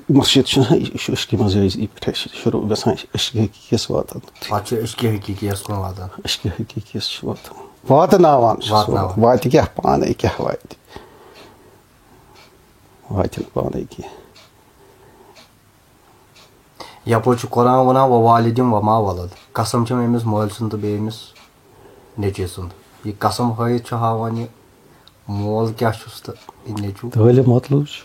مسجد چھُنہ، یہِ چھُ عشقِ مجازی پٮ۪ٹھَے چھُ شروٗع گژھان، عشقِ حقیٖقیَس واتان۔ پَتہٕ چھُ عشقِ حقیٖقیَس کُن واتان۔ عشقِ حقیٖقیَس چھُ واتان۔ واتناوان چھُ سُہ۔ واتناوان۔ واتہِ کیٛاہ پانَے، کیٛاہ واتہِ؟ واتہِ نہٕ پانَے کینٛہہ۔ یپٲرۍ چھُ قرآن ونان، "ووالدم وما ولد"، قسم چھم أمِس مٲلۍ سُنٛد تہٕ بیٚیہِ أمِس نیٚچوِ سُنٛد۔ یہِ قسم ہٲیِتھ چھُ ہاوان، یہِ مول کیٛاہ چھُس تہٕ یہِ نیٚچوٗ۔ تہٕ ؤلِو مطلوب چھُ،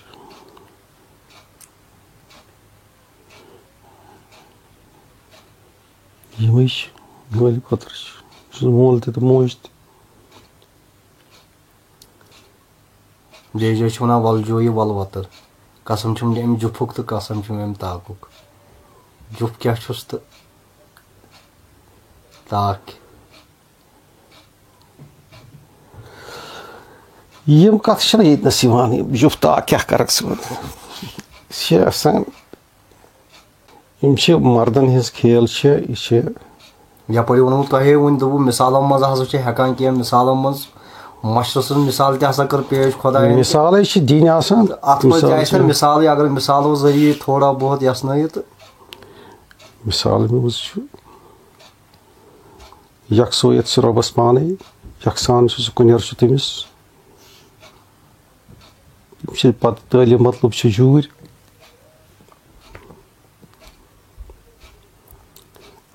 یِمے چھِ مٲلۍ پوٚتُر چھُ، یہِ چھُس مول تہِ تہٕ موج تہِ۔ بیٚیہِ جایہِ چھِ وَنان، "وَلہٕ جویہِ وَلہٕ وَتٕر"۔ قسم چھُم أمۍ جُپھُک تہٕ قسم چھُم أمۍ تاکُک۔ جُپھ کیٛاہ چھُس تہٕ تاکھ کیٛاہ؟ یِم کَتھٕ چھِنہٕ ییٚتہِ نَس یِوان، یِم جُپھ تاکھ کیٛاہ کَرَکھ ژٕ وَن؟ یہِ چھِ آسان، یِم چھِ مردَن ہٕنٛز کھیل چھِ، یہِ چھِ یپٲرۍ ووٚنوُ تۄہے وُنۍ، دوٚپوُ، مثالو منٛز ہسا چھِ ہٮ۪کان کینٛہہ، مثالو منٛز مۄچھرٕ سٕنٛز مثال تہِ ہسا کٔر پیش خۄدایَن تہِ۔ مثالے چھِ دِنۍ آسان۔ تہٕ اَتھ منٛز تہِ مثال آسہِ چھِ مثالٕے، اگر مثالو ذٔریعہٕ تھوڑا بہت یَژھنٲیِو تہٕ۔ مثال منٛز چھُ یکسویت چھِ رۄبَس پانَے، یکسان چھُ سُہ، کُنٮ۪ر چھُ تٔمِس۔ یِم چھِ پَتہٕ تٲلہِ مطلوب چھِ جوٗرۍ۔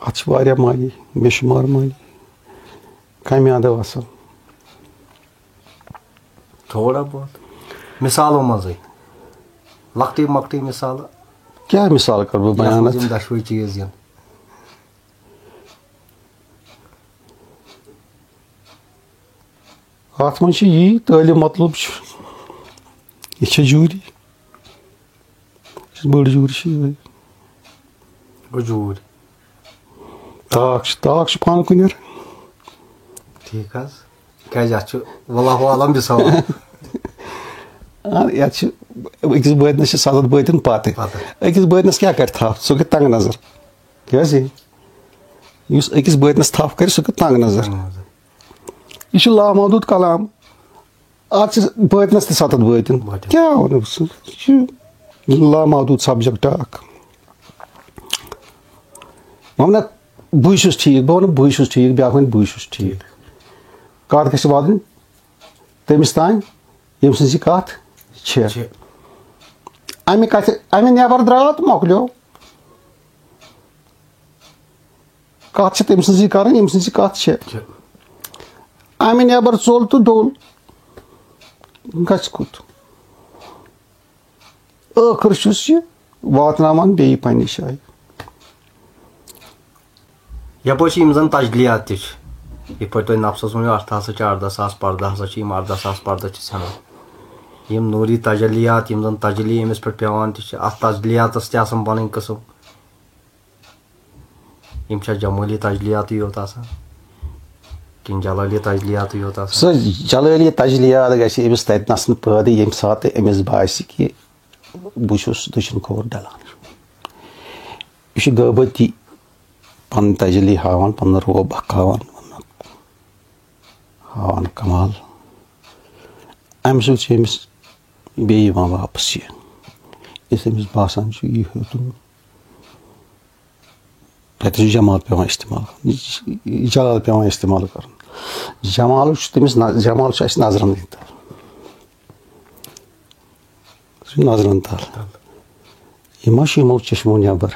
اَتھ چھِ واریاہ معنی، بے شُمار معنی۔ کَمہِ اَندٕ وَسان؟ تھوڑا بہت۔ مثالو منٛزٕے۔ لۄکٹٕے مۄکٹٕے مثال۔ کیٛاہ مثال کَرٕ بہٕ یَتھ بیان منٛز اَتھ؟ یِم دۄشوٕے چیٖز یِن۔ اَتھ منٛز چھِ یی، تٲلہِ مطلوب چھُ، یہِ چھےٚ جوٗری۔ یُس بٔڑ جوٗر چھِ یِہوٚے۔ گوٚو جوٗرۍ۔ تاکھ چھُ، تاکھ چھُ پانہٕ کُنٮ۪ر۔ ٹھیٖک حظ۔ کیٛازِ اَتھ چھُ واللہ اعلم بِسَواب۔ آ، یَتھ چھِ أکِس بٲتنَس چھِ سَتَتھ بٲتِن پَتہٕ۔ پَتہٕ۔ أکِس بٲتنَس کیٛاہ کَرِ تھَپھ؟ سُہ گٔے تنٛگ نظر۔ کیٛازِ؟ یُس أکِس بٲتنَس تھَپھ کَرِ، سُہ گٔے تنٛگ نظر۔ تنٛگ نظر۔ یہِ چھُ لامحدوٗد کلام۔ اَتھ چھِ بٲتنَس تہِ سَتَتھ بٲتِن۔ بٲتِن۔ کیٛاہ وَنو بہٕ؟ سُہ چھُ لامحدوٗد subject اَکھ۔ وۄنۍ وَنکھ، بٕے چھُس ٹھیٖک، بہٕ وَنہٕ، بٕے چھُس ٹھیٖک، بیٛاکھ وَنہِ، بٕے چھُس ٹھیٖک۔ کَتھ گژھِ واتٕنۍ تٔمِس تام، ییٚمہِ سٕنٛز یہِ کَتھ چھِ۔ چھِ۔ اَمہِ کَتھِ، اَمہِ نٮ۪بر درٛاو تہٕ مۄکلیو۔ کَتھ چھِ تٔمۍ سٕنٛزٕے کَرٕنۍ، ییٚمہِ سٕنٛز یہِ کَتھ چھِ۔ چھِ۔ اَمہِ نٮ۪بر ژوٚل تہٕ ڈوٚل۔ گژھِ کوٚت؟ ٲخٕر چھُس یہِ واتناوان بیٚیہِ پنٛنہِ جایہِ۔ یپٲرۍ چھِ یِم زن تجلیات تہِ چھِ، یِتھ پٲٹھۍ تۄہہِ نفسس ؤنِو، اتھ ہسا چھِ اردہ ساس پردہ، ہسا چھِ یِم اردہ ساس پردہ چھِ ژھٮ۪نان۔ یِم نوٗری تجلیات، یِم زن تجلی أمِس پٮ۪ٹھ پٮ۪وان تہِ چھِ، اتھ تجلیاتس تہِ آسان پنٕنۍ قٕسم۔ یِم چھا جمٲلی تجلیاتٕے یوت آسان کِنہٕ جلٲلی تجلیاتٕے یوت آسان؟ سُہ جلٲلی تجلیات گژھِ أمِس تتہِ نسن پٲدٕ، ییٚمہِ ساتہٕ أمِس باسہِ کہِ بہٕ چھُس دٔچھُن کھووُر ڈلان۔ یہِ چھُ غٲبتی پنٕنۍ تجلی ہاوان، پنُن روب اکھ ہاوان، ہاوان کمال۔ امہِ سۭتۍ چھُ أمِس بیٚیہِ یِوان واپس یہِ، یُس أمِس باسان چھُ یہِ ہیوٚتُن۔ تتہِ چھُ جمال پٮ۪وان استعمال کرُن، یہِ چھُ جلال پٮ۪وان استعمال کرُن۔ جمال چھُ تٔمِس نہ-، جمال چھُ اَسہِ نظرن ہٕنٛدۍ تل۔ سُہ چھُ نظرن تل۔ یہِ ما چھُ یِمو چشمو نٮ۪بر؟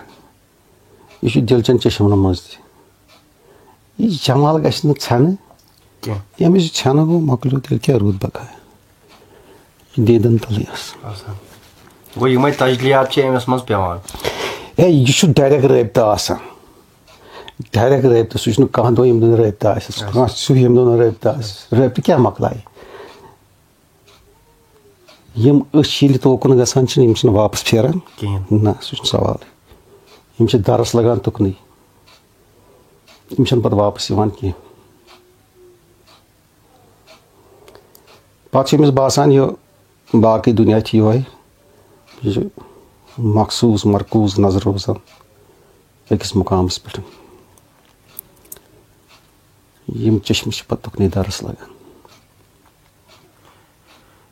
یہِ چھُ دِل چٮ۪ن چشمن منٛز تہِ۔ یہِ جمال گژھِ نہٕ ژھٮ۪نہٕ۔ کینٛہہ۔ ییٚمِس یہِ ژھٮ۪نہٕ گوٚو، مۄکلیو، تیٚلہِ کیٛاہ روٗد بقایا؟ یہِ دیٖدن تلٕے آسان۔ آسان۔ گوٚو، یِمے تجلیات چھِ أمِس منٛز پٮ۪وان۔ ہے، یہِ چھُ ڈایریکٹ رٲبطہٕ آسان۔ ڈایریکٹ رٲبطہٕ، سُہ چھُنہٕ کانٛہہ دۄہ ییٚمہِ دۄہ نہٕ رٲبطہٕ آسٮ۪س، اچھا۔ کانٛہہ سُہ ییٚمہِ دۄہ نہٕ رٲبطہٕ آسٮ۪س۔ رٲبطہٕ کیٛاہ مۄکلایہِ؟ یِم أچھ ییٚلہِ توکُن گژھان چھِ، یِم چھِنہٕ واپس پھیران۔ کِہیٖنۍ۔ نہ، سُہ چھُنہٕ سوالٕے۔ یِم چھِ درس لگان تُکنُے۔ یِم چھِنہٕ پتہٕ واپس یِوان کینٛہہ۔ پتہٕ چھُ أمِس باسان، یہِ باقٕے دُنیا چھِ یِہوٚے، یہِ چھُ مخصوٗص مرکوٗز نظر روزان أکِس مُقامس پٮ۪ٹھ۔ یِم چشمہٕ چھِ پتہٕ تُکنُے درس لگان۔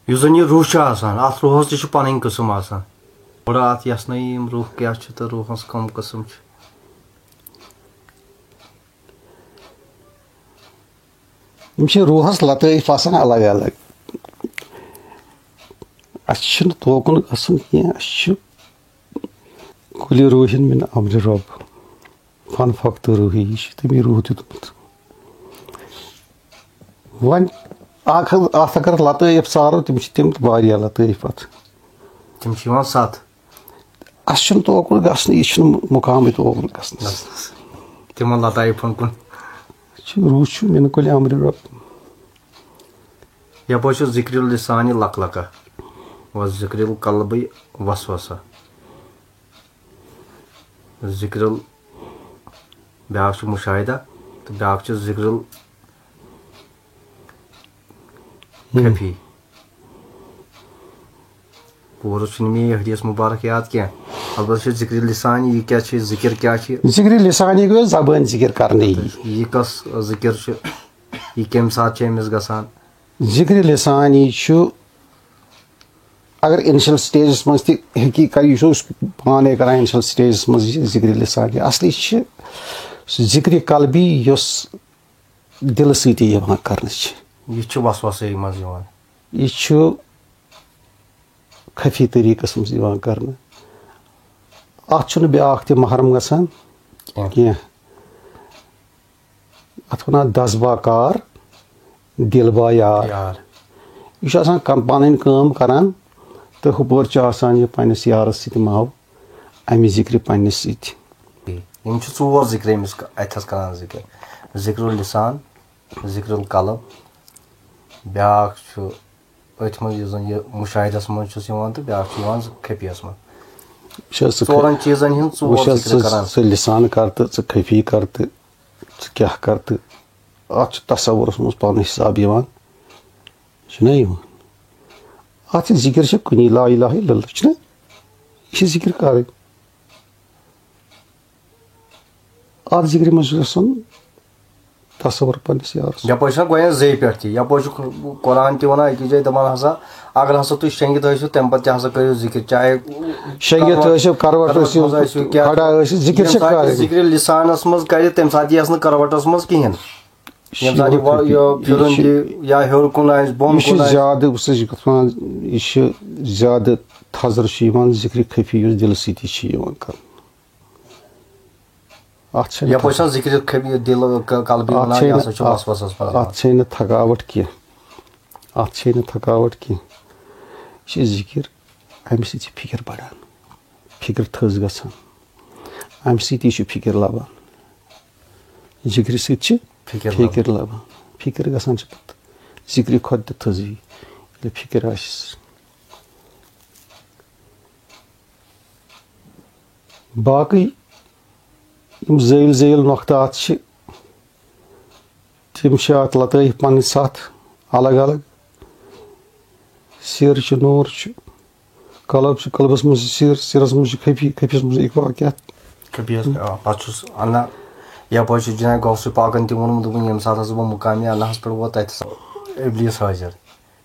یُس زن یہِ روح چھُ آسان، اتھ روحس تہِ چھُ پنٕنۍ قٕسم آسان۔ گۄڈٕ اتھ یژھنٲیِو یِم روح کیٛاہ چھِ تہٕ روحس کم قٕسم چھِ۔ یِم چھِ روحس لطٲیف آسان الگ الگ۔ اَسہِ چھُنہٕ توکُن گژھُن کینٛہہ، اَسہِ چھُ کُلہِ روحِن من امرِ رب۔ فن فخت روحی، یہِ چھُ تٔمی روح دیُتمُت۔ وۄنۍ اکھ، اتھ اگر لطٲیف ژارو، تِم چھِ تِم تہِ واریاہ لطٲیف اتھ۔ تِم چھِ یِوان ستھ۔ اَسہِ چھُنہٕ توکُن گژھنٕے، یہِ چھُنہٕ مُقامٕے توکُن گژھنَس۔ تِمن لطٲیفن کُن۔ چھُ، روح چھُ من کُلہِ امرِ رب۔ یپٲرۍ چھُ ذکر لسانہِ لقلقہ و ذکر القلبِ وسوسہ۔ ذکر ال-، بیٛاکھ چھُ مُشاہدہ تہٕ بیٛاکھ چھُ ذکر ال-، ہم۔ خفی۔ پوٗرٕ چھُنہٕ مےٚ یہِ حدیث مُبارک یاد کینٛہہ۔ البتہ چھُ ذکر لسانی، یہِ کیٛاہ چھُ، ذکر کیٛاہ چھُ؟ ذکر لسانی گوٚو زبٲنۍ ذکر کرنٕے۔ یہِ کۄس ذکر چھُ؟ یہِ کمہِ ساتہٕ چھُ أمِس گژھان؟ ذکر لسانی چھُ، اگر initial stageس منٛز تہِ ہیٚکہِ کر-، یہِ چھُ أسۍ پانے کران initial stageس منٛز یہِ ذکر لسانی۔ اصلی چھِ سُہ ذکر قلبی یۄس دِلہٕ سۭتی یِوان کرنہٕ چھِ۔ یہِ چھُ وسوسے منٛز یِوان۔ یہِ چھُ خفی طریٖقس منٛز یِوان کرنہٕ۔ اتھ چھُنہٕ بیٛاکھ تہِ محرم گژھان کینٛہہ۔ کینٛہہ۔ اتھ ونان دس با کار، دل با یار۔ یار۔ یہِ چھُ آسان کم-، پنٕنۍ کٲم کران تہٕ ہُپٲرۍ چھُ آسان یہِ پننِس یارس سۭتۍ ماو، امہِ ذکرِ پننِس سۭتۍ۔ یِم چھِ ژور ذکر أمِس ک-، اتھس کران ذکر۔ ذکر اللسان، ذکر القلب، بیٛاکھ چھُ أتھۍ منٛز یُس زن یہِ مُشاہدس منٛز چھُس یِوان تہٕ بیٛاکھ چھُ یِوان خفیس منٛز۔ وٕچھ حظ ژٕ، ژورن چیٖزن ہُنٛد ژور وٕچھ حظ ذکر ژٕ، کران۔ ژٕ لسان کر تہٕ ژٕ خفی کر تہٕ ژٕ کیٛاہ کر تہٕ اتھ چھُ تصورس منٛز پنُن حساب یِوان، چھُنہ یِوان؟ اتھ چھِ ذکر چھِ کُنی لا الہ الا اللہ، چھُنہ؟ یہِ چھِ ذکر کرٕنۍ۔ اتھ ذکرِ منٛز چھُ گژھُن تصور پننِس یارس۔ یپٲرۍ چھُنہ گویا زے پٮ۪ٹھ تہِ، یپٲرۍ چھُ قرآن تہِ ونان أکِس جایہِ، دپان ہسا، اگر ہسا تُہۍ شۄنگِتھ ٲسِو، تمہِ پتہٕ تہِ ہسا کٔرِو ذکر، چاہے شۄنگِتھ کروٹ، ٲسِو، کروٹ کروٹ ٲسِو، منٛز ٲسِو، کیٛاہ کھڑا ٲسِو، ذکر ییٚمہِ چھِ ساتہٕ یہِ کرٕنۍ۔ ذکرِ لسانس منٛز کرِ، تمہِ ساتہٕ یِیَس نہٕ کروٹس منٛز کِہینۍ۔ ییٚمہِ ساتہٕ یہِ وۄ-، یہِ پھِرُن یہِ چھُ، یہِ یا ہیوٚر کُن آسہِ، بۄن یہِ چھُ کُن آسہِ۔ زیادٕ، بہٕ چھُس یہِ کَتھ وَنان، یہِ چھُ زیادٕ تھزرٕ چھُ یِوان ذِکرِ خفی، یُس دِلہٕ سۭتی چھُ یِوان کرنہٕ۔ اَتھ چھَنہٕ یَپٲرۍ تھَ-، چھُنہ ذِکرِ خفی، یہِ دِل ق-، قلبی اَتھ وَنان، چھے یہِ نہٕ، ہسا چھُ اَتھ، وسوسَس منٛز اَتھ یِوان۔ چھے نہٕ تھکاوٹ کینٛہہ۔ اَتھ چھے نہٕ تھکاوٹ کینٛہہ۔ یہِ چھِ ذِکِر، اَمہِ سۭتۍ چھِ فِکِر بَڑان۔ فِکِر تھٔز گژھان۔ اَمہِ سۭتی چھُ فِکِر لَبان۔ ذِکرِ سۭتۍ چھِ فِکِر فِکِر لَبان۔ فِکِر گژھان چھِ پَتہٕ ذِکرِ کھۄتہٕ تہِ تھٔزٕے، ییٚلہِ فِکِر آسٮ۪س۔ باقٕے یِم زٲوِل زٲوِل نۄقطات چھِ، تِم چھِ اَتھ لطٲیِف پَنٕنۍ سَتھ الگ الگ۔ سِر چھُ، نوٗر چھُ، قلب چھُ، قلبَس منٛز چھُ سِر، سِرَس منٛز چھُ خفی، خفیَس منٛز چھُ اقوا کیٛاہ؟ خفیَس، آ، پَتہٕ چھُس اَنان یَپٲرۍ چھُ جِناب غوث پاکَن تہِ ووٚنمُت، دوٚپُن، ییٚمہِ ساتہٕ ہسا بہٕ مُقامِ اللہَس پٮ۪ٹھ ووت، تَتہِ ہسا ابلیٖس حٲضِر۔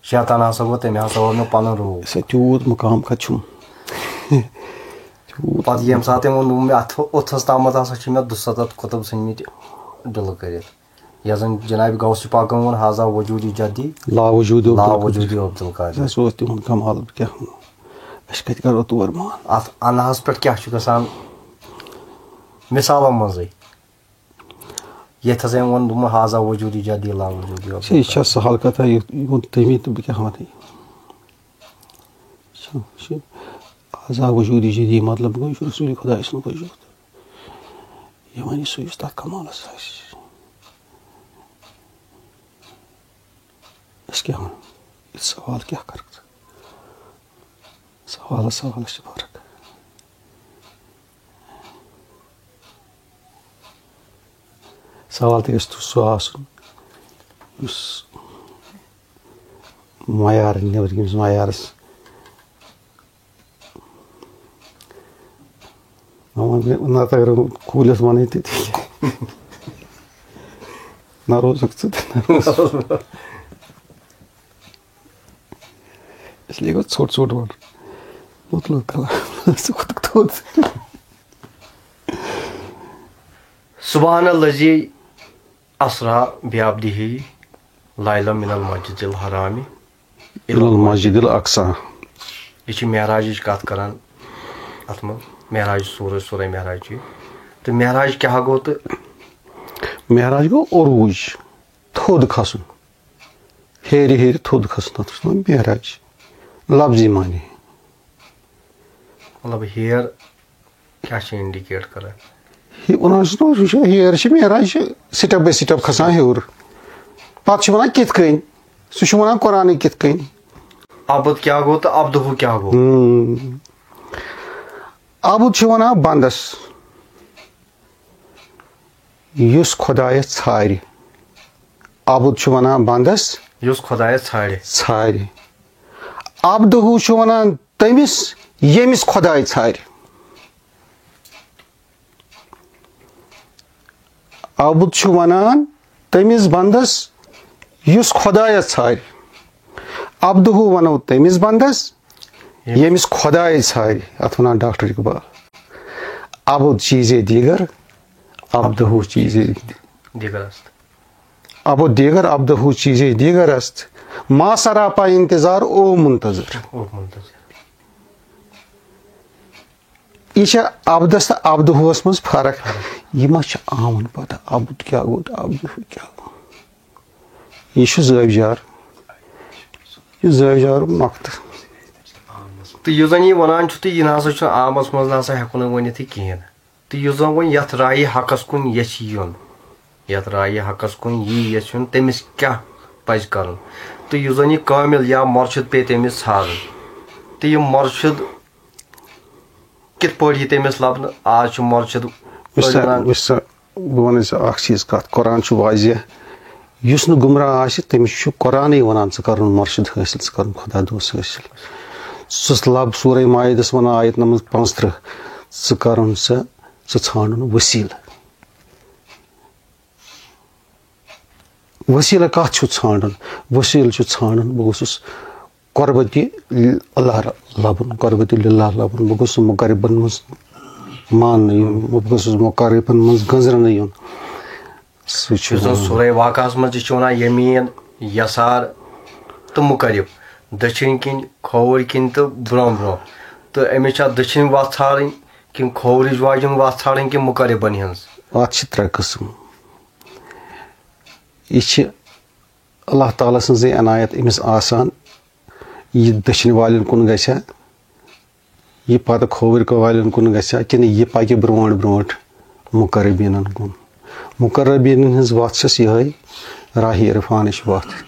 شیطان ہسا ووت، تٔمۍ ہسا ووٚن مےٚ پَنُن روٗح۔ سا تیوٗت مُقام کَتہِ چھُم؟ تیوٗت۔ پَتہٕ ییٚمہِ ساتہٕ تٔمۍ ووٚن، دوٚپُن، مےٚ اَتھ اوٚتھَس تامَتھ ہسا چھِ مےٚ دُسَتَتھ قطب ژھٕنمٕتۍ ڈِلہٕ کٔرِتھ۔ یَتھ زَن جِناب غوث پاکَن ووٚن، ہذا وجودی جدی، لا وجودی لا عبدالقادر۔ وجودی عبدالقادر۔ سُہ اوس تِہُنٛد کمال، بہٕ کیٛاہ وَنہٕ؟ أسۍ کَتہِ کَرو تور مان؟ اَتھ اَنہَس پٮ۪ٹھ کیٛاہ چھُ گژھان؟ مِثالَن منٛزٕے۔ ییٚتہِ ہسا أمۍ ووٚن، دوٚپُن، ہذا وجودی جدی لا وجودی عبدالقادر۔ ہے، یہِ چھا سہل کَتھا، یہِ یہِ ووٚن تٔمی تہٕ بہٕ کیٛاہ وَنہٕ؟ یہِ چھا، یہِ چھُ ہذا وجودی جدی، مطلب گوٚو، یہِ چھُ رسول خۄداے سُنٛد وجود۔ یہِ وَنہِ سُہ، یُس تَتھ کمالَس آسہِ۔ أسۍ کیٛاہ وَنو؟ یہِ سوال کیٛاہ کَرَکھ ژٕ؟ سوالَس، سوالَس چھِ فرق۔ سوال تہِ گژھِ تیُتھ سُہ آسُن، یُس معیار، نیٚبرۍ کِنۍ یُس معیارَس وۄنۍ وَن مےٚ، نَتہٕ اگر بہٕ کوٗلِس وَنٕے تہِ، تہِ نہ روزُکھ ژٕ تہِ نہ روز۔ اس لیے گوٚو ژھوٚٹ ژھوٚٹ وَنُن۔ لوٚت لوٚت کَلام، ژٕ کھوٚتُکھ تھوٚد۔ سبحان الذی اسرا بعبدہ لیلا من المسجد الحرام الی المسجد الاقصی۔ یہِ چھِ معراجٕچ کَتھ کَران اَتھ منٛز، معراج سورہ، سورہ معراج چھُ یہِ۔ تہٕ معراج کیٛاہ گوٚو؟ تہٕ معراج گوٚو عروج، تھوٚد کھسُن، ہیرِ ہیرِ تھوٚد کھسُن، تَتھ چھُ وَنان معراج لفظی معنی۔ مطلب ہیر کیٛاہ چھِ indicate کَران؟ یہِ وَنان چھُس نہ، یہِ چھُ ہیر چھِ معراج چھِ step by step کھسان ہیوٚر۔ پَتہٕ چھِ وَنان کِتھ کٔنۍ، سُہ چھُ وَنان قرآنٕے کِتھ کٔنۍ۔ عبد کیٛاہ گوٚو تہٕ عبدہو کیٛاہ گوٚو؟ ہُم۔ عبد چھِ وَنان بنٛدَس، یُس خۄدایَس ژھارِ۔ عبد چھُ وَنان بنٛدَس یُس خۄدایَس ژھارِ۔ ژھارِ۔ عبدہو چھُ وَنان تٔمِس، ییٚمِس خۄداے ژھارِ۔ عبد چھُ وَنان تٔمِس بنٛدَس، یُس خۄدایَس ژھارِ۔ عبدہو وَنو تٔمِس بنٛدَس، ییٚمِس خۄداے ژھارِ۔ اَتھ وَنان ڈاکٹر اقبال، عبد چیزے دیگر، عبدہو چیزے۔ دیگر است۔ عبد دیگر، عبدہو چیزے دیگر است۔ ما سراپا انتظار او منتظر۔ او منتظر۔ یہِ چھےٚ عبدس تہٕ عبدہوس منٛز فرق۔ یہِ ما چھِ آمُن پتہ، عبد کیٛاہ گوٚو تہٕ عبدہو کیٛاہ گوٚو؟ یہِ چھُ زٲوِجار، یہِ زٲوِجار نۄقطہٕ۔ تہٕ یُس زَن یہِ وَنان چھُ، تہٕ یہِ نہ سا چھُنہٕ عامَس منٛز نہ سا ہٮ۪کو نہٕ ؤنِتھ یہِ کِہیٖنۍ۔ تہٕ یُس زَن وۄنۍ یَتھ رایہِ حقَس کُن یَژھِ یُن، یَتھ رایہِ حقَس کُن یی یَژھِ یُن، تٔمِس کیٛاہ پَزِ کَرُن؟ تہٕ یُس زَن یہِ کٲمِل یا مُرشِد پیٚیہِ تٔمِس ژھانٛڈُن، تہٕ یہِ مُرشِد کِتھ پٲٹھۍ یی تٔمِس لَبنہٕ؟ آز چھُ مُرشِد وٕچھ سا، وَنان، وٕچھ سا، بہٕ وَنَے ژےٚ اَکھ چیٖز کَتھ، قرآن چھُ واضح، یُس نہٕ گُمراہ آسہِ، تٔمِس چھُ قرآنٕے وَنان، ژٕ کَرُن مُرشِد حٲصِل، ژٕ کَرُن خۄدا دوست حٲصِل۔ سُہ لَب سورہ مائدَس وَنان، آیت نمبر پانٛژترٕٛہ، ژٕ کَرُن سا، ژٕ ژھانٛڈُن وسیٖلہٕ۔ وسیٖلہٕ کَتھ چھُ ژھانٛڈُن؟ وسیٖلہٕ چھُ ژھانٛڈُن، بہٕ گوٚژھُس قربتِ اللہ لَبُن، قربتِ للہ لَبُن، بہٕ گوٚژھُس مُقربَن منٛز ماننہٕ یُن، بہٕ گوٚژھُس مُقربَن منٛز گٔنٛزراونہٕ یُن۔ سُہ چھُ یُس زَن وَنان۔ سورہ واقعہَس منٛز تہِ چھِ وَنان، یمیٖن، یسار تہٕ مُقرب، دٔچھِنۍ کِنۍ، کھووٕرۍ کِنۍ تہٕ برٛونٛہہ برٛونٛہہ۔ تہٕ أمِس چھا دٔچھِنۍ وَتھ ژھانٛڈٕنۍ کِنہٕ کھووٕرِچ واجٮ۪ن وَتھ ژھانٛڈٕنۍ کِنہٕ مُقربَن ہٕنٛز؟ اَتھ چھِ ترٛےٚ قٕسٕم۔ یہِ چھِ اللہ تعالیٰ سٕنٛزٕے عنایت أمِس آسان، یہِ دٔچھِنۍ والٮ۪ن کُن گژھِ ہا، یہِ پَتہٕ کھووٕرۍ والٮ۪ن کُن گژھِ ہا، کِنہٕ یہِ پَکہِ برٛونٛٹھ برٛونٛٹھ مُقربیٖنَن کُن۔ مقربیٖنَن ہٕنٛز وَتھ چھَس یِہوٚے راہِ عرفانٕچ وَتھ۔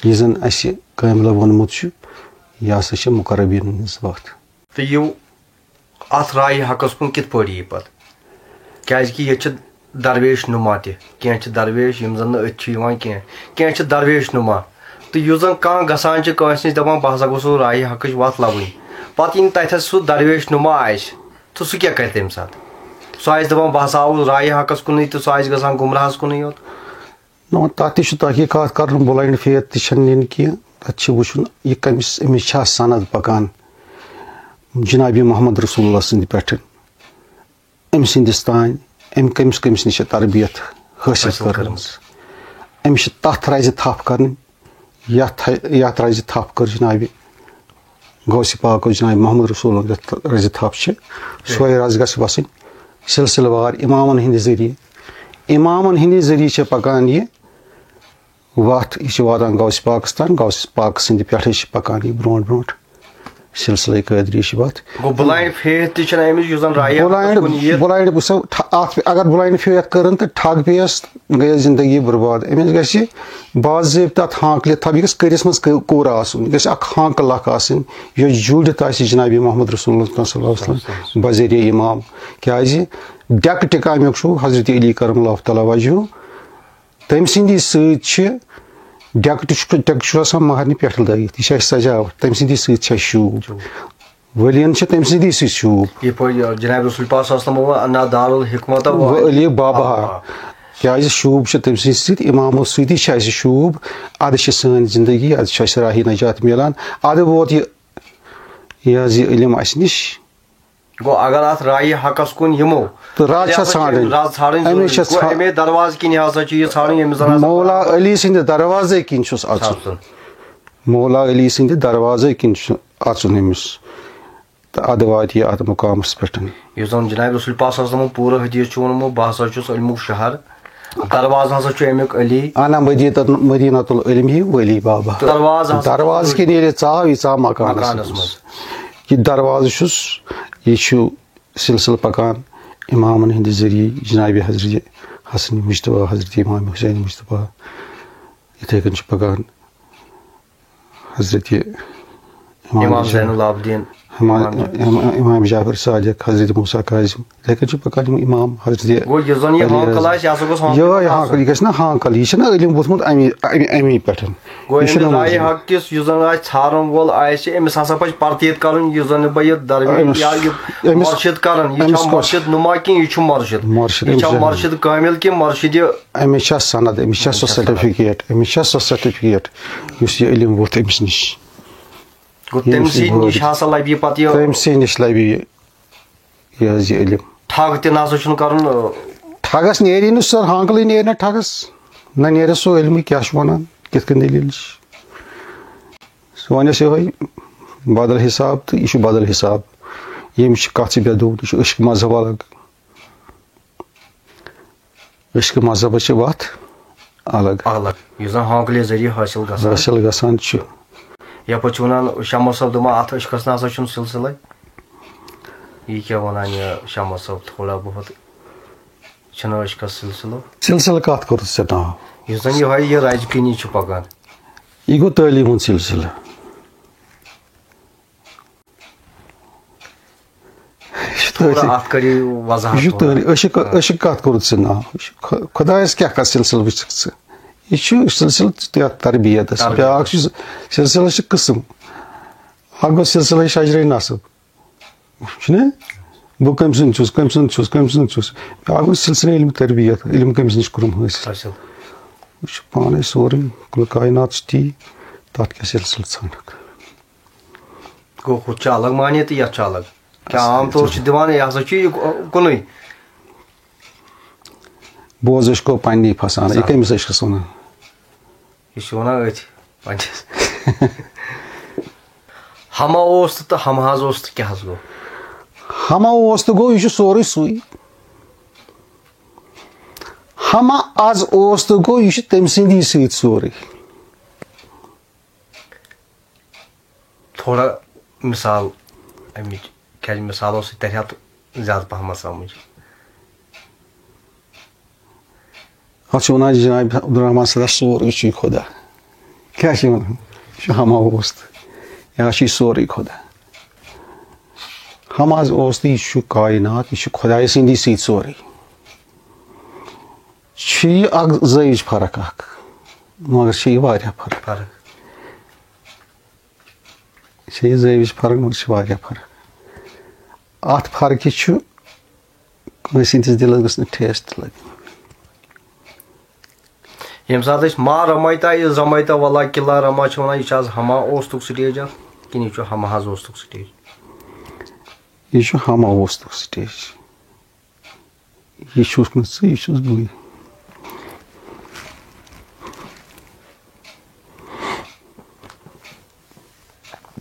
یہِ زَن اَسہِ کٲملَو ووٚنمُت چھُ، یہِ ہسا چھِ مقربیٖنَن ہٕنٛز وَتھ۔ تہٕ یِم اَتھ راے حقس کُن کِتھ پٲٹھۍ یی پتہٕ؟ کیازِ کہِ ییٚتہِ چھِ درویش نُما تہِ، کینٛہہ چھِ درویش یِم زن نہٕ أتھۍ چھِ یِوان کینٛہہ، کینٛہہ چھِ درویش نُما۔ تہٕ یُس زن کانٛہہ گژھان چھِ کٲنٛسہِ نِش دپان بہٕ ہسا گوٚژھُس راے حقٕچ وتھ لبٕنۍ، پتہٕ یِنہٕ تتھٮ۪س سُہ درویش نُما آسہِ، تہٕ سُہ کیٛاہ کرِ تمہِ ساتہٕ؟ سُہ آسہِ دپان بہٕ ہسا آوُس راے حقس کُنُے تہٕ سُہ آسہِ گژھان گمراہس کُنُے یوت۔ نہ، تَتھ تہِ چھُ تحقیٖقات کَرُن، blind faith تہِ چھَنہٕ نِنۍ کینٛہہ۔ تَتھ چھُ وٕچھُن، یہِ کٔمِس، أمِس چھا سند پَکان جناب محمد رسول اللہ سٕنٛدِ پٮ۪ٹھ، أمۍ سٕنٛدِس تام، أمۍ کٔمِس کٔمِس نِش چھِ تربیت حٲصِل کٔرمٕژ۔ أمِس چھِ تَتھ رَزِ تھپھ کَرٕنۍ، یَتھ یَتھ رَزِ تھپھ کٔر جناب غوث پاک، جناب محمد رسول اللہ یَتھ رَزِ تھپھ چھِ، سۄے رَز گژھِ وَسٕنۍ سلسلہٕ وار اِمامَن ہٕنٛدِ ذٔریعہٕ۔ اِمامَن ہٕنٛدِ ذٔریعہٕ چھِ پَکان یہِ وَتھ، یہِ چھِ واتان غوث پاکَس تام، غوث پاک سٕنٛدِ پٮ۪ٹھٕے چھِ پَکان یہِ برونٛٹھ برونٛٹھ سلسلے قٲدریٕچ وَتھ۔ گوٚو blind faith تہِ چھنہٕ أمِس، یُس زن راے حقس کُن یِیہِ۔ بلایِنڈ وٕچھو، تھا-، اَتھ اگر بلایِنڈ فیتھ کٔرٕن تہٕ ٹھگ پیٚیَس، گٔیَس زِندگی برباد۔ أمِس گژھِ باضٲبطہٕ اَتھ ہانٛکلہِ تھاوُن، یہِ گژھِ کٔرِس منٛز کٔ-، کوٗر آسُن، یہِ گژھِ اَکھ ہانٛکہٕ لَکھ آسٕنۍ، یۄس جوٗڑِتھ آسہِ جناب محمد رسول اللہ صلی اللہ علیہ وسلم بذریعہ اِمام۔ کیٛازِ؟ ڈٮ۪کہٕ ٹِکامیُک چھُ حضرت علی کرم اللہ تعالیٰ وجہہ۔ تٔمۍ سٕنٛدی سۭتۍ چھِ ڈٮ۪کہٕ تہِ چھُ، ڈٮ۪کہٕ چھُ آسان مہرنہِ پٮ۪ٹھٕ لٲگِتھ، یہِ چھِ اَسہِ سجاوٹ، تٔمۍ سٕنٛدی سۭتۍ چھِ اَسہِ شوٗب۔ ؤلین چھِ تٔمۍ سٕنٛدی سۭتۍ شوٗب۔ یِتھ پٲٹھۍ، آ، جناب رسول پاک صلی اللہ علیہ وسلم ووٚن، "انا دار الحکمت و و علی بابہا۔" کیٛازِ شوٗب چھِ تٔمۍ سٕنٛدۍ سۭتۍ، اِمامو سۭتی چھِ اَسہِ شوٗب۔ اَدٕ چھِ سٲنۍ زندگی، اَدٕ چھُ اَسہِ راہی نجات میلان۔ اَدٕ ووت یہِ، یہِ حظ یہِ علم اَسہِ نِش۔ گوٚو اگر اتھ راے حقس کُن یِمو، تہٕ راز چھا یہِ ہسا چھِ ژھانٛڈٕنۍ؟ راز ژھانٛڈٕنۍ أمِس ضروٗری۔ چھِ گوٚو ژھا-، امے دروازٕ کِنۍ ہسا چھُ یہِ ژھانٛڈُن، ییٚمِس زن ہسا مولا علی سٕنٛدِ دروازے کِنۍ چھُس اژُن۔ ژھانٛڈُن۔ مولا علی سٕنٛدِ دروازے کِنۍ چھُ اژُن أمِس۔ تہٕ ادٕ واتہِ یہِ اتھ مقامس پٮ۪ٹھ۔ یُس زن جناب رسول پاک صلی اللہ علیہ وسلمن پوٗرٕ حدیث چھُ ووٚنمُت، "بہٕ ہسا چھُس علمُک شہر، دروازٕ ہسا چھُ امیُک علی۔" انا مدینہ، مدینہ العلم ہی ولی بابا۔ دروازٕ ہسا دروازٕ کِنۍ ییٚلہِ ژاو، یہِ ژاو مکانس مکانس منٛز۔ منٛز۔ یہِ دروازٕ چھُس، یہِ چھُ سلسلہٕ پکان امامن ہٕنٛدِ ذٔریعہٕ، جناب حضرت حسن مجتبیٰ، حضرت امام حسین مجتبیٰ، یِتھے کٔنۍ چھُ پکان حضرت امام امام جا-، زین العابدین، امام، امام امام، امام جعفر صادق، حضرت موسیٰ کاظم، یِتھے کٔنۍ چھُ پکان یِم امام حضرت گوٚو یُس زن یہِ علی ہانکل رضا۔ آسہِ، یہِ گوٚژھ ہانکل یِہوٚے آسُن۔ ہانکل، یہِ گژھِ نہ ہانکل، یہِ چھُنہ علم ووٚتھمُت امی، امی، امی پٮ۪ٹھ۔ گوٚو یہِ چھُنہ أمِس راے موجود۔ حق کِس یُس زن آسہِ ژھارن وول آسہِ، أمِس ہسا پزِ پرتیت کرُن، یُس زن بہٕ یہِ درویش أمِس، یا یہِ أمِس، مرشد کرن، یہِ أمِس چھا کۄس مرشد نُما کِنہٕ یہِ چھُ مرشد؟ مرشد، یہِ أمِس چھا چھُ مرشد کامل کِنہٕ مرشد یہِ؟ أمِس چھا سند، أمِس چھا أمِس سۄ چھا سند۔ سرٹیفکیٹ، أمِس چھا سۄ سرٹیفکیٹ یُس یہِ علم ووٚتھ أمِس نِش؟ گوٚو ییٚمہِ تٔمۍ سٕے سۭتۍ نِش وٲتۍ۔ ہسا لبہِ یہِ پتہٕ یہِ۔ تٔمۍ سٕے نِش لبہِ یہِ، یہِ حظ یہِ علم۔ ٹھگ تہِ نہ سا چھُنہٕ کرُن، آ۔ ٹھگس نیرِ نہٕ سُہ، ہانکلٕے نیرِ نہٕ ٹھگس۔ نہ نیرِ سُہ علمٕے کیٛاہ چھُ ونان، کِتھ کٔنۍ دٔلیٖل چھِ۔ سُہ ونٮ۪س یِہوٚے بدل حساب تہٕ یہِ چھُ بدل حساب۔ ییٚمِس چھِ کتھ چھِ بے دوٗن، یہِ چھُ عشق مذہب الگ۔ عشق مذہبس چھِ وتھ الگ۔ الگ، یُس زن ہانکلہِ ذٔریعہٕ حٲصِل گژھان۔ حٲصِل گژھان چھُ۔ یپٲرۍ چھِ ونان شمس صٲب دپان، اتھ عشقس نہ سا چھُنہٕ سلسلے۔ یہِ کیٛاہ ونان یہِ شمس صٲب، تھوڑا بہت چھُنہٕ عشقس سلسلہٕ؟ سلسلہٕ کتھ کوٚرُتھ ژےٚ ناو؟ یُس زن یِہوٚے یہِ رزِ کِنی چھُ پکان۔ یہِ گوٚو تعلیٖم ہُنٛد سلسلہٕ۔ یہِ چھُ تھوڑا تٲریٖخ۔ اتھ کٔرِو وضاحت یہِ چھُ تھوڑا۔ تٲریٖخ۔ عشق، آ۔ عشق کتھ کوٚرُتھ ژےٚ ناو؟ یہِ چھُ خۄ-، خۄدایس کیٛاہ کتھ سلسلہٕ وٕچھکھ ژٕ؟ یہِ چھُ سلسلہٕ تہِ یتھ تربیتس۔ تربیت۔ بیٛاکھ چھُ سلسلس چھِ قٕسم۔ اکھ گوٚو سلسلے شجرے نسب۔ چھُنہ؟ بہٕ کٔمۍ سُنٛد چھُس، کٔمۍ سُنٛد چھُس، کٔمۍ سُنٛد چھُس۔ بیٛاکھ گوٚو سلسلے علم تربیت، علم کٔمِس نِش کوٚرُم حٲصِل۔ حٲصِل۔ یہِ چھُ پانے سورُے، کُل کاینات چھُ تی، تتھ کیٛاہ سلسلہٕ ژھانٛڈکھ؟ گوٚو ہُتھ چھُ الگ معنی تہٕ یتھ چھُ الگ۔ کیٛاہ عام طور چھِ دِوان، یہِ ہسا چھُ یہِ کُنُے۔ بوز عشقو پننی پھسان، یہِ پھسان۔ کٔمِس عشقس ونان؟ یہِ چھُ ونان أتھۍ پننِس۔ ہما اوس تہٕ، تہٕ ہما حظ اوس تہٕ کیٛاہ حظ گوٚو؟ ہما اوس تہٕ گوٚو، یہِ چھُ سورُے سُے۔ ہما از اوس تہٕ گوٚو، یہِ چھُ تٔمۍ سٕنٛدی سۭتۍ سورُے۔ تھوڑا مثال امِچ، کیازِ مثالو سۭتۍ ترِ ہا زیادٕ پہمتھ سمجھ۔ پتہٕ چھِ وَنان جناب عبدالرحمان صٲبَس سورُے چھُے خۄدا۔ کیٛاہ چھِ وَنان؟ یہِ چھُ ہما اوس تہٕ یا چھُ یہِ سورُے خۄدا۔ ہما حظ اوس تہٕ یہِ چھُ کائنات، یہِ چھُ خۄدایہِ سٕنٛدی سۭتۍ سورُے۔ چھِ یہِ اَکھ زٲوِج فرق اَکھ، مگر چھِ یہِ واریاہ فرق۔ فرق۔ چھِ یہِ زٲوِج فرق، مگر چھِ واریاہ فرق۔ اَتھ فرقہِ چھُ کٲنٛسہِ ہٕنٛدِس دِلَس گٔژھ نہٕ ٹھیس تہِ لَگٕنۍ۔ ییٚمہِ ساتہٕ أسۍ ما رمایتا از رمایتا ولا کلا رما چھِ وَنان، یہِ چھِ آز ہما اوستُک سٹیج اَتھ کِنہٕ یہِ چھُ ہما حظ اوستُک سٹیج؟ یہِ چھُ ہما اوستُک سٹیج۔ یہِ چھُس نہٕ ژٕ، یہِ چھُس بٕے۔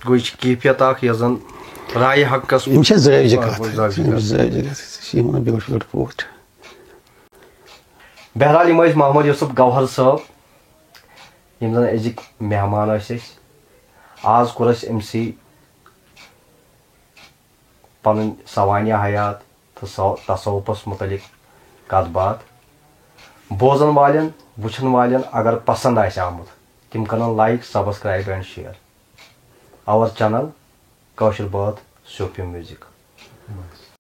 گوٚو یہِ چھِ کیفیت اَکھ یۄس زَن رایہِ حقس یِم چھِ زٲوجہِ آ، کَتھ۔ گوٚو زٲوجہِ یِم چھِ کَتھ۔ زٲوجہِ کَتھ۔ یہِ چھِ یِوان بیوٚٹھ بیوٚٹھ پوٹھ۔ بہرحال، یِم ٲسۍ محمد یوسف گوہر صٲب، یِم زَن أزِکۍ مہمان ٲسۍ اَسہِ۔ آز کوٚر اَسہِ أمۍ سٕے پَنٕنۍ سوانح حیات تہٕ سو-، تصوفس متعلق کتھ باتھ۔ بوزن والٮ۪ن، وٕچھن والٮ۪ن اگر پسند آسہِ آمُت، تِم کرن like، subscribe and share our channel کٲشِر بٲتھ صوفی میوزک۔